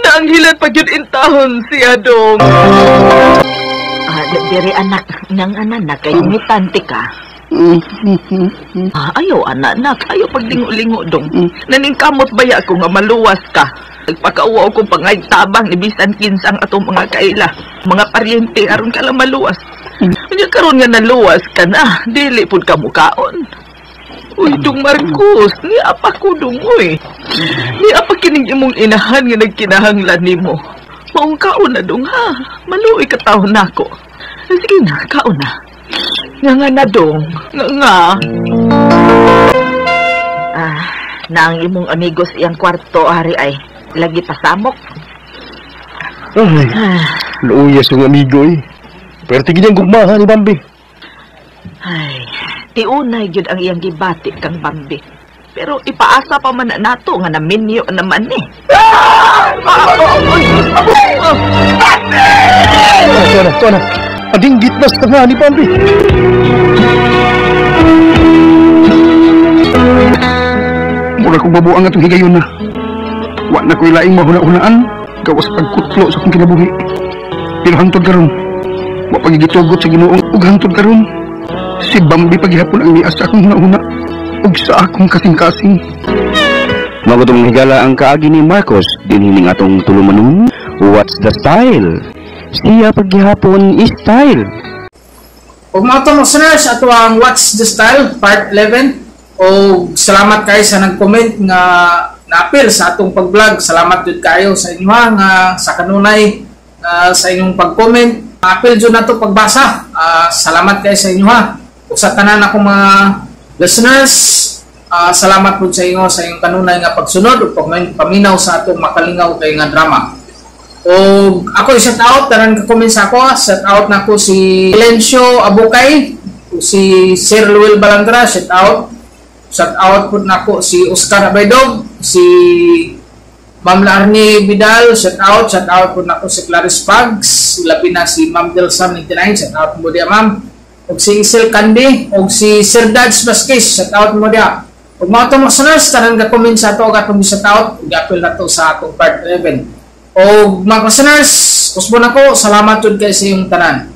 Na ang hilan pag yun intahon siya, dong. Diri anak, nang anak, kay mitante ka. Ayaw anak, nak, ayaw paglingo-lingo dong. Naningkamot baya ko nga maluwas ka. Nagpakauwaw kong pangaytabang ni bisan kinsang atong mga kaila, mga paryente aron ka lang maluwas. Unya karon nga naluwas ka na, dili pud ka mukaon. Uy, dong Marcos, ni apa ko dong uy. Ni apa kining imong inahan nga nagkinahanglan nimo. Maong kaon na dong ha, maluoy ka taon nako. Sige na, kaon na. Nga nga na dong, nga nga. Na ang imong amigos iyang kwarto ari ay lagi pasamok. Ay, luuya sa kong amigo eh. Pero tigil niyang gugmahan ni Bambi. Ay, tiunay gyud ang iyang gibati kang Bambi. Pero ipaasa pa man na nato nga naminyo naman eh. Ito na, ito na. Adinggit na sa nga ni Bambi. Mura kong babuang atong higayon na. Wa na ko'y laing mahuna-hunaan. Gawas pagkutlo sa akong kinabuhi. Pero hangtod karon, wa pagigitugot sa Ginoo ug hangtod karon. Si Bambi paghihapon ang nias sa akong huna-huna ug sa akong kasing-kasing. Magutong higala ang kaagi ni Marcos dinhining atong tulumanon. What's the style? Siya paghihapon is style. Ug mga atong listeners, ato ang What's the Style Part 11. O salamat kayo sa nag-comment nga naapil sa atong pag-vlog. Salamat jud kayo sa inyo nga sa kanunay sa inyong pag-comment. Apil jud nato pagbasa. Salamat kayo sa inyo ha. Ug sa tanan akong mga listeners, salamat pud sa inyo sa inyong kanunay nga pagsunod ug paminaw sa atong makalingaw kay nga drama. O ako i-shout out, tanan ka comment sa ako, shout out nako si Lencio Abukay, si Sir Luel Balandra, shout out. Shout out pud nako si Oscar Abaydog, si Ma'am Larnie Vidal, shout out pud nako si Clarice Pags, labi na si Ma'am Delsa 99, shout out mo diya ma'am. Og si Isel Candy, og si Sir Dads Vasquez, shout out mo diya. Og mga atong listeners, tanan ka comment sa ato og atong shout out, ug apil na to sa atong part 11. O mga listeners, usbon ako, salamat jud kay sa iyong tanan.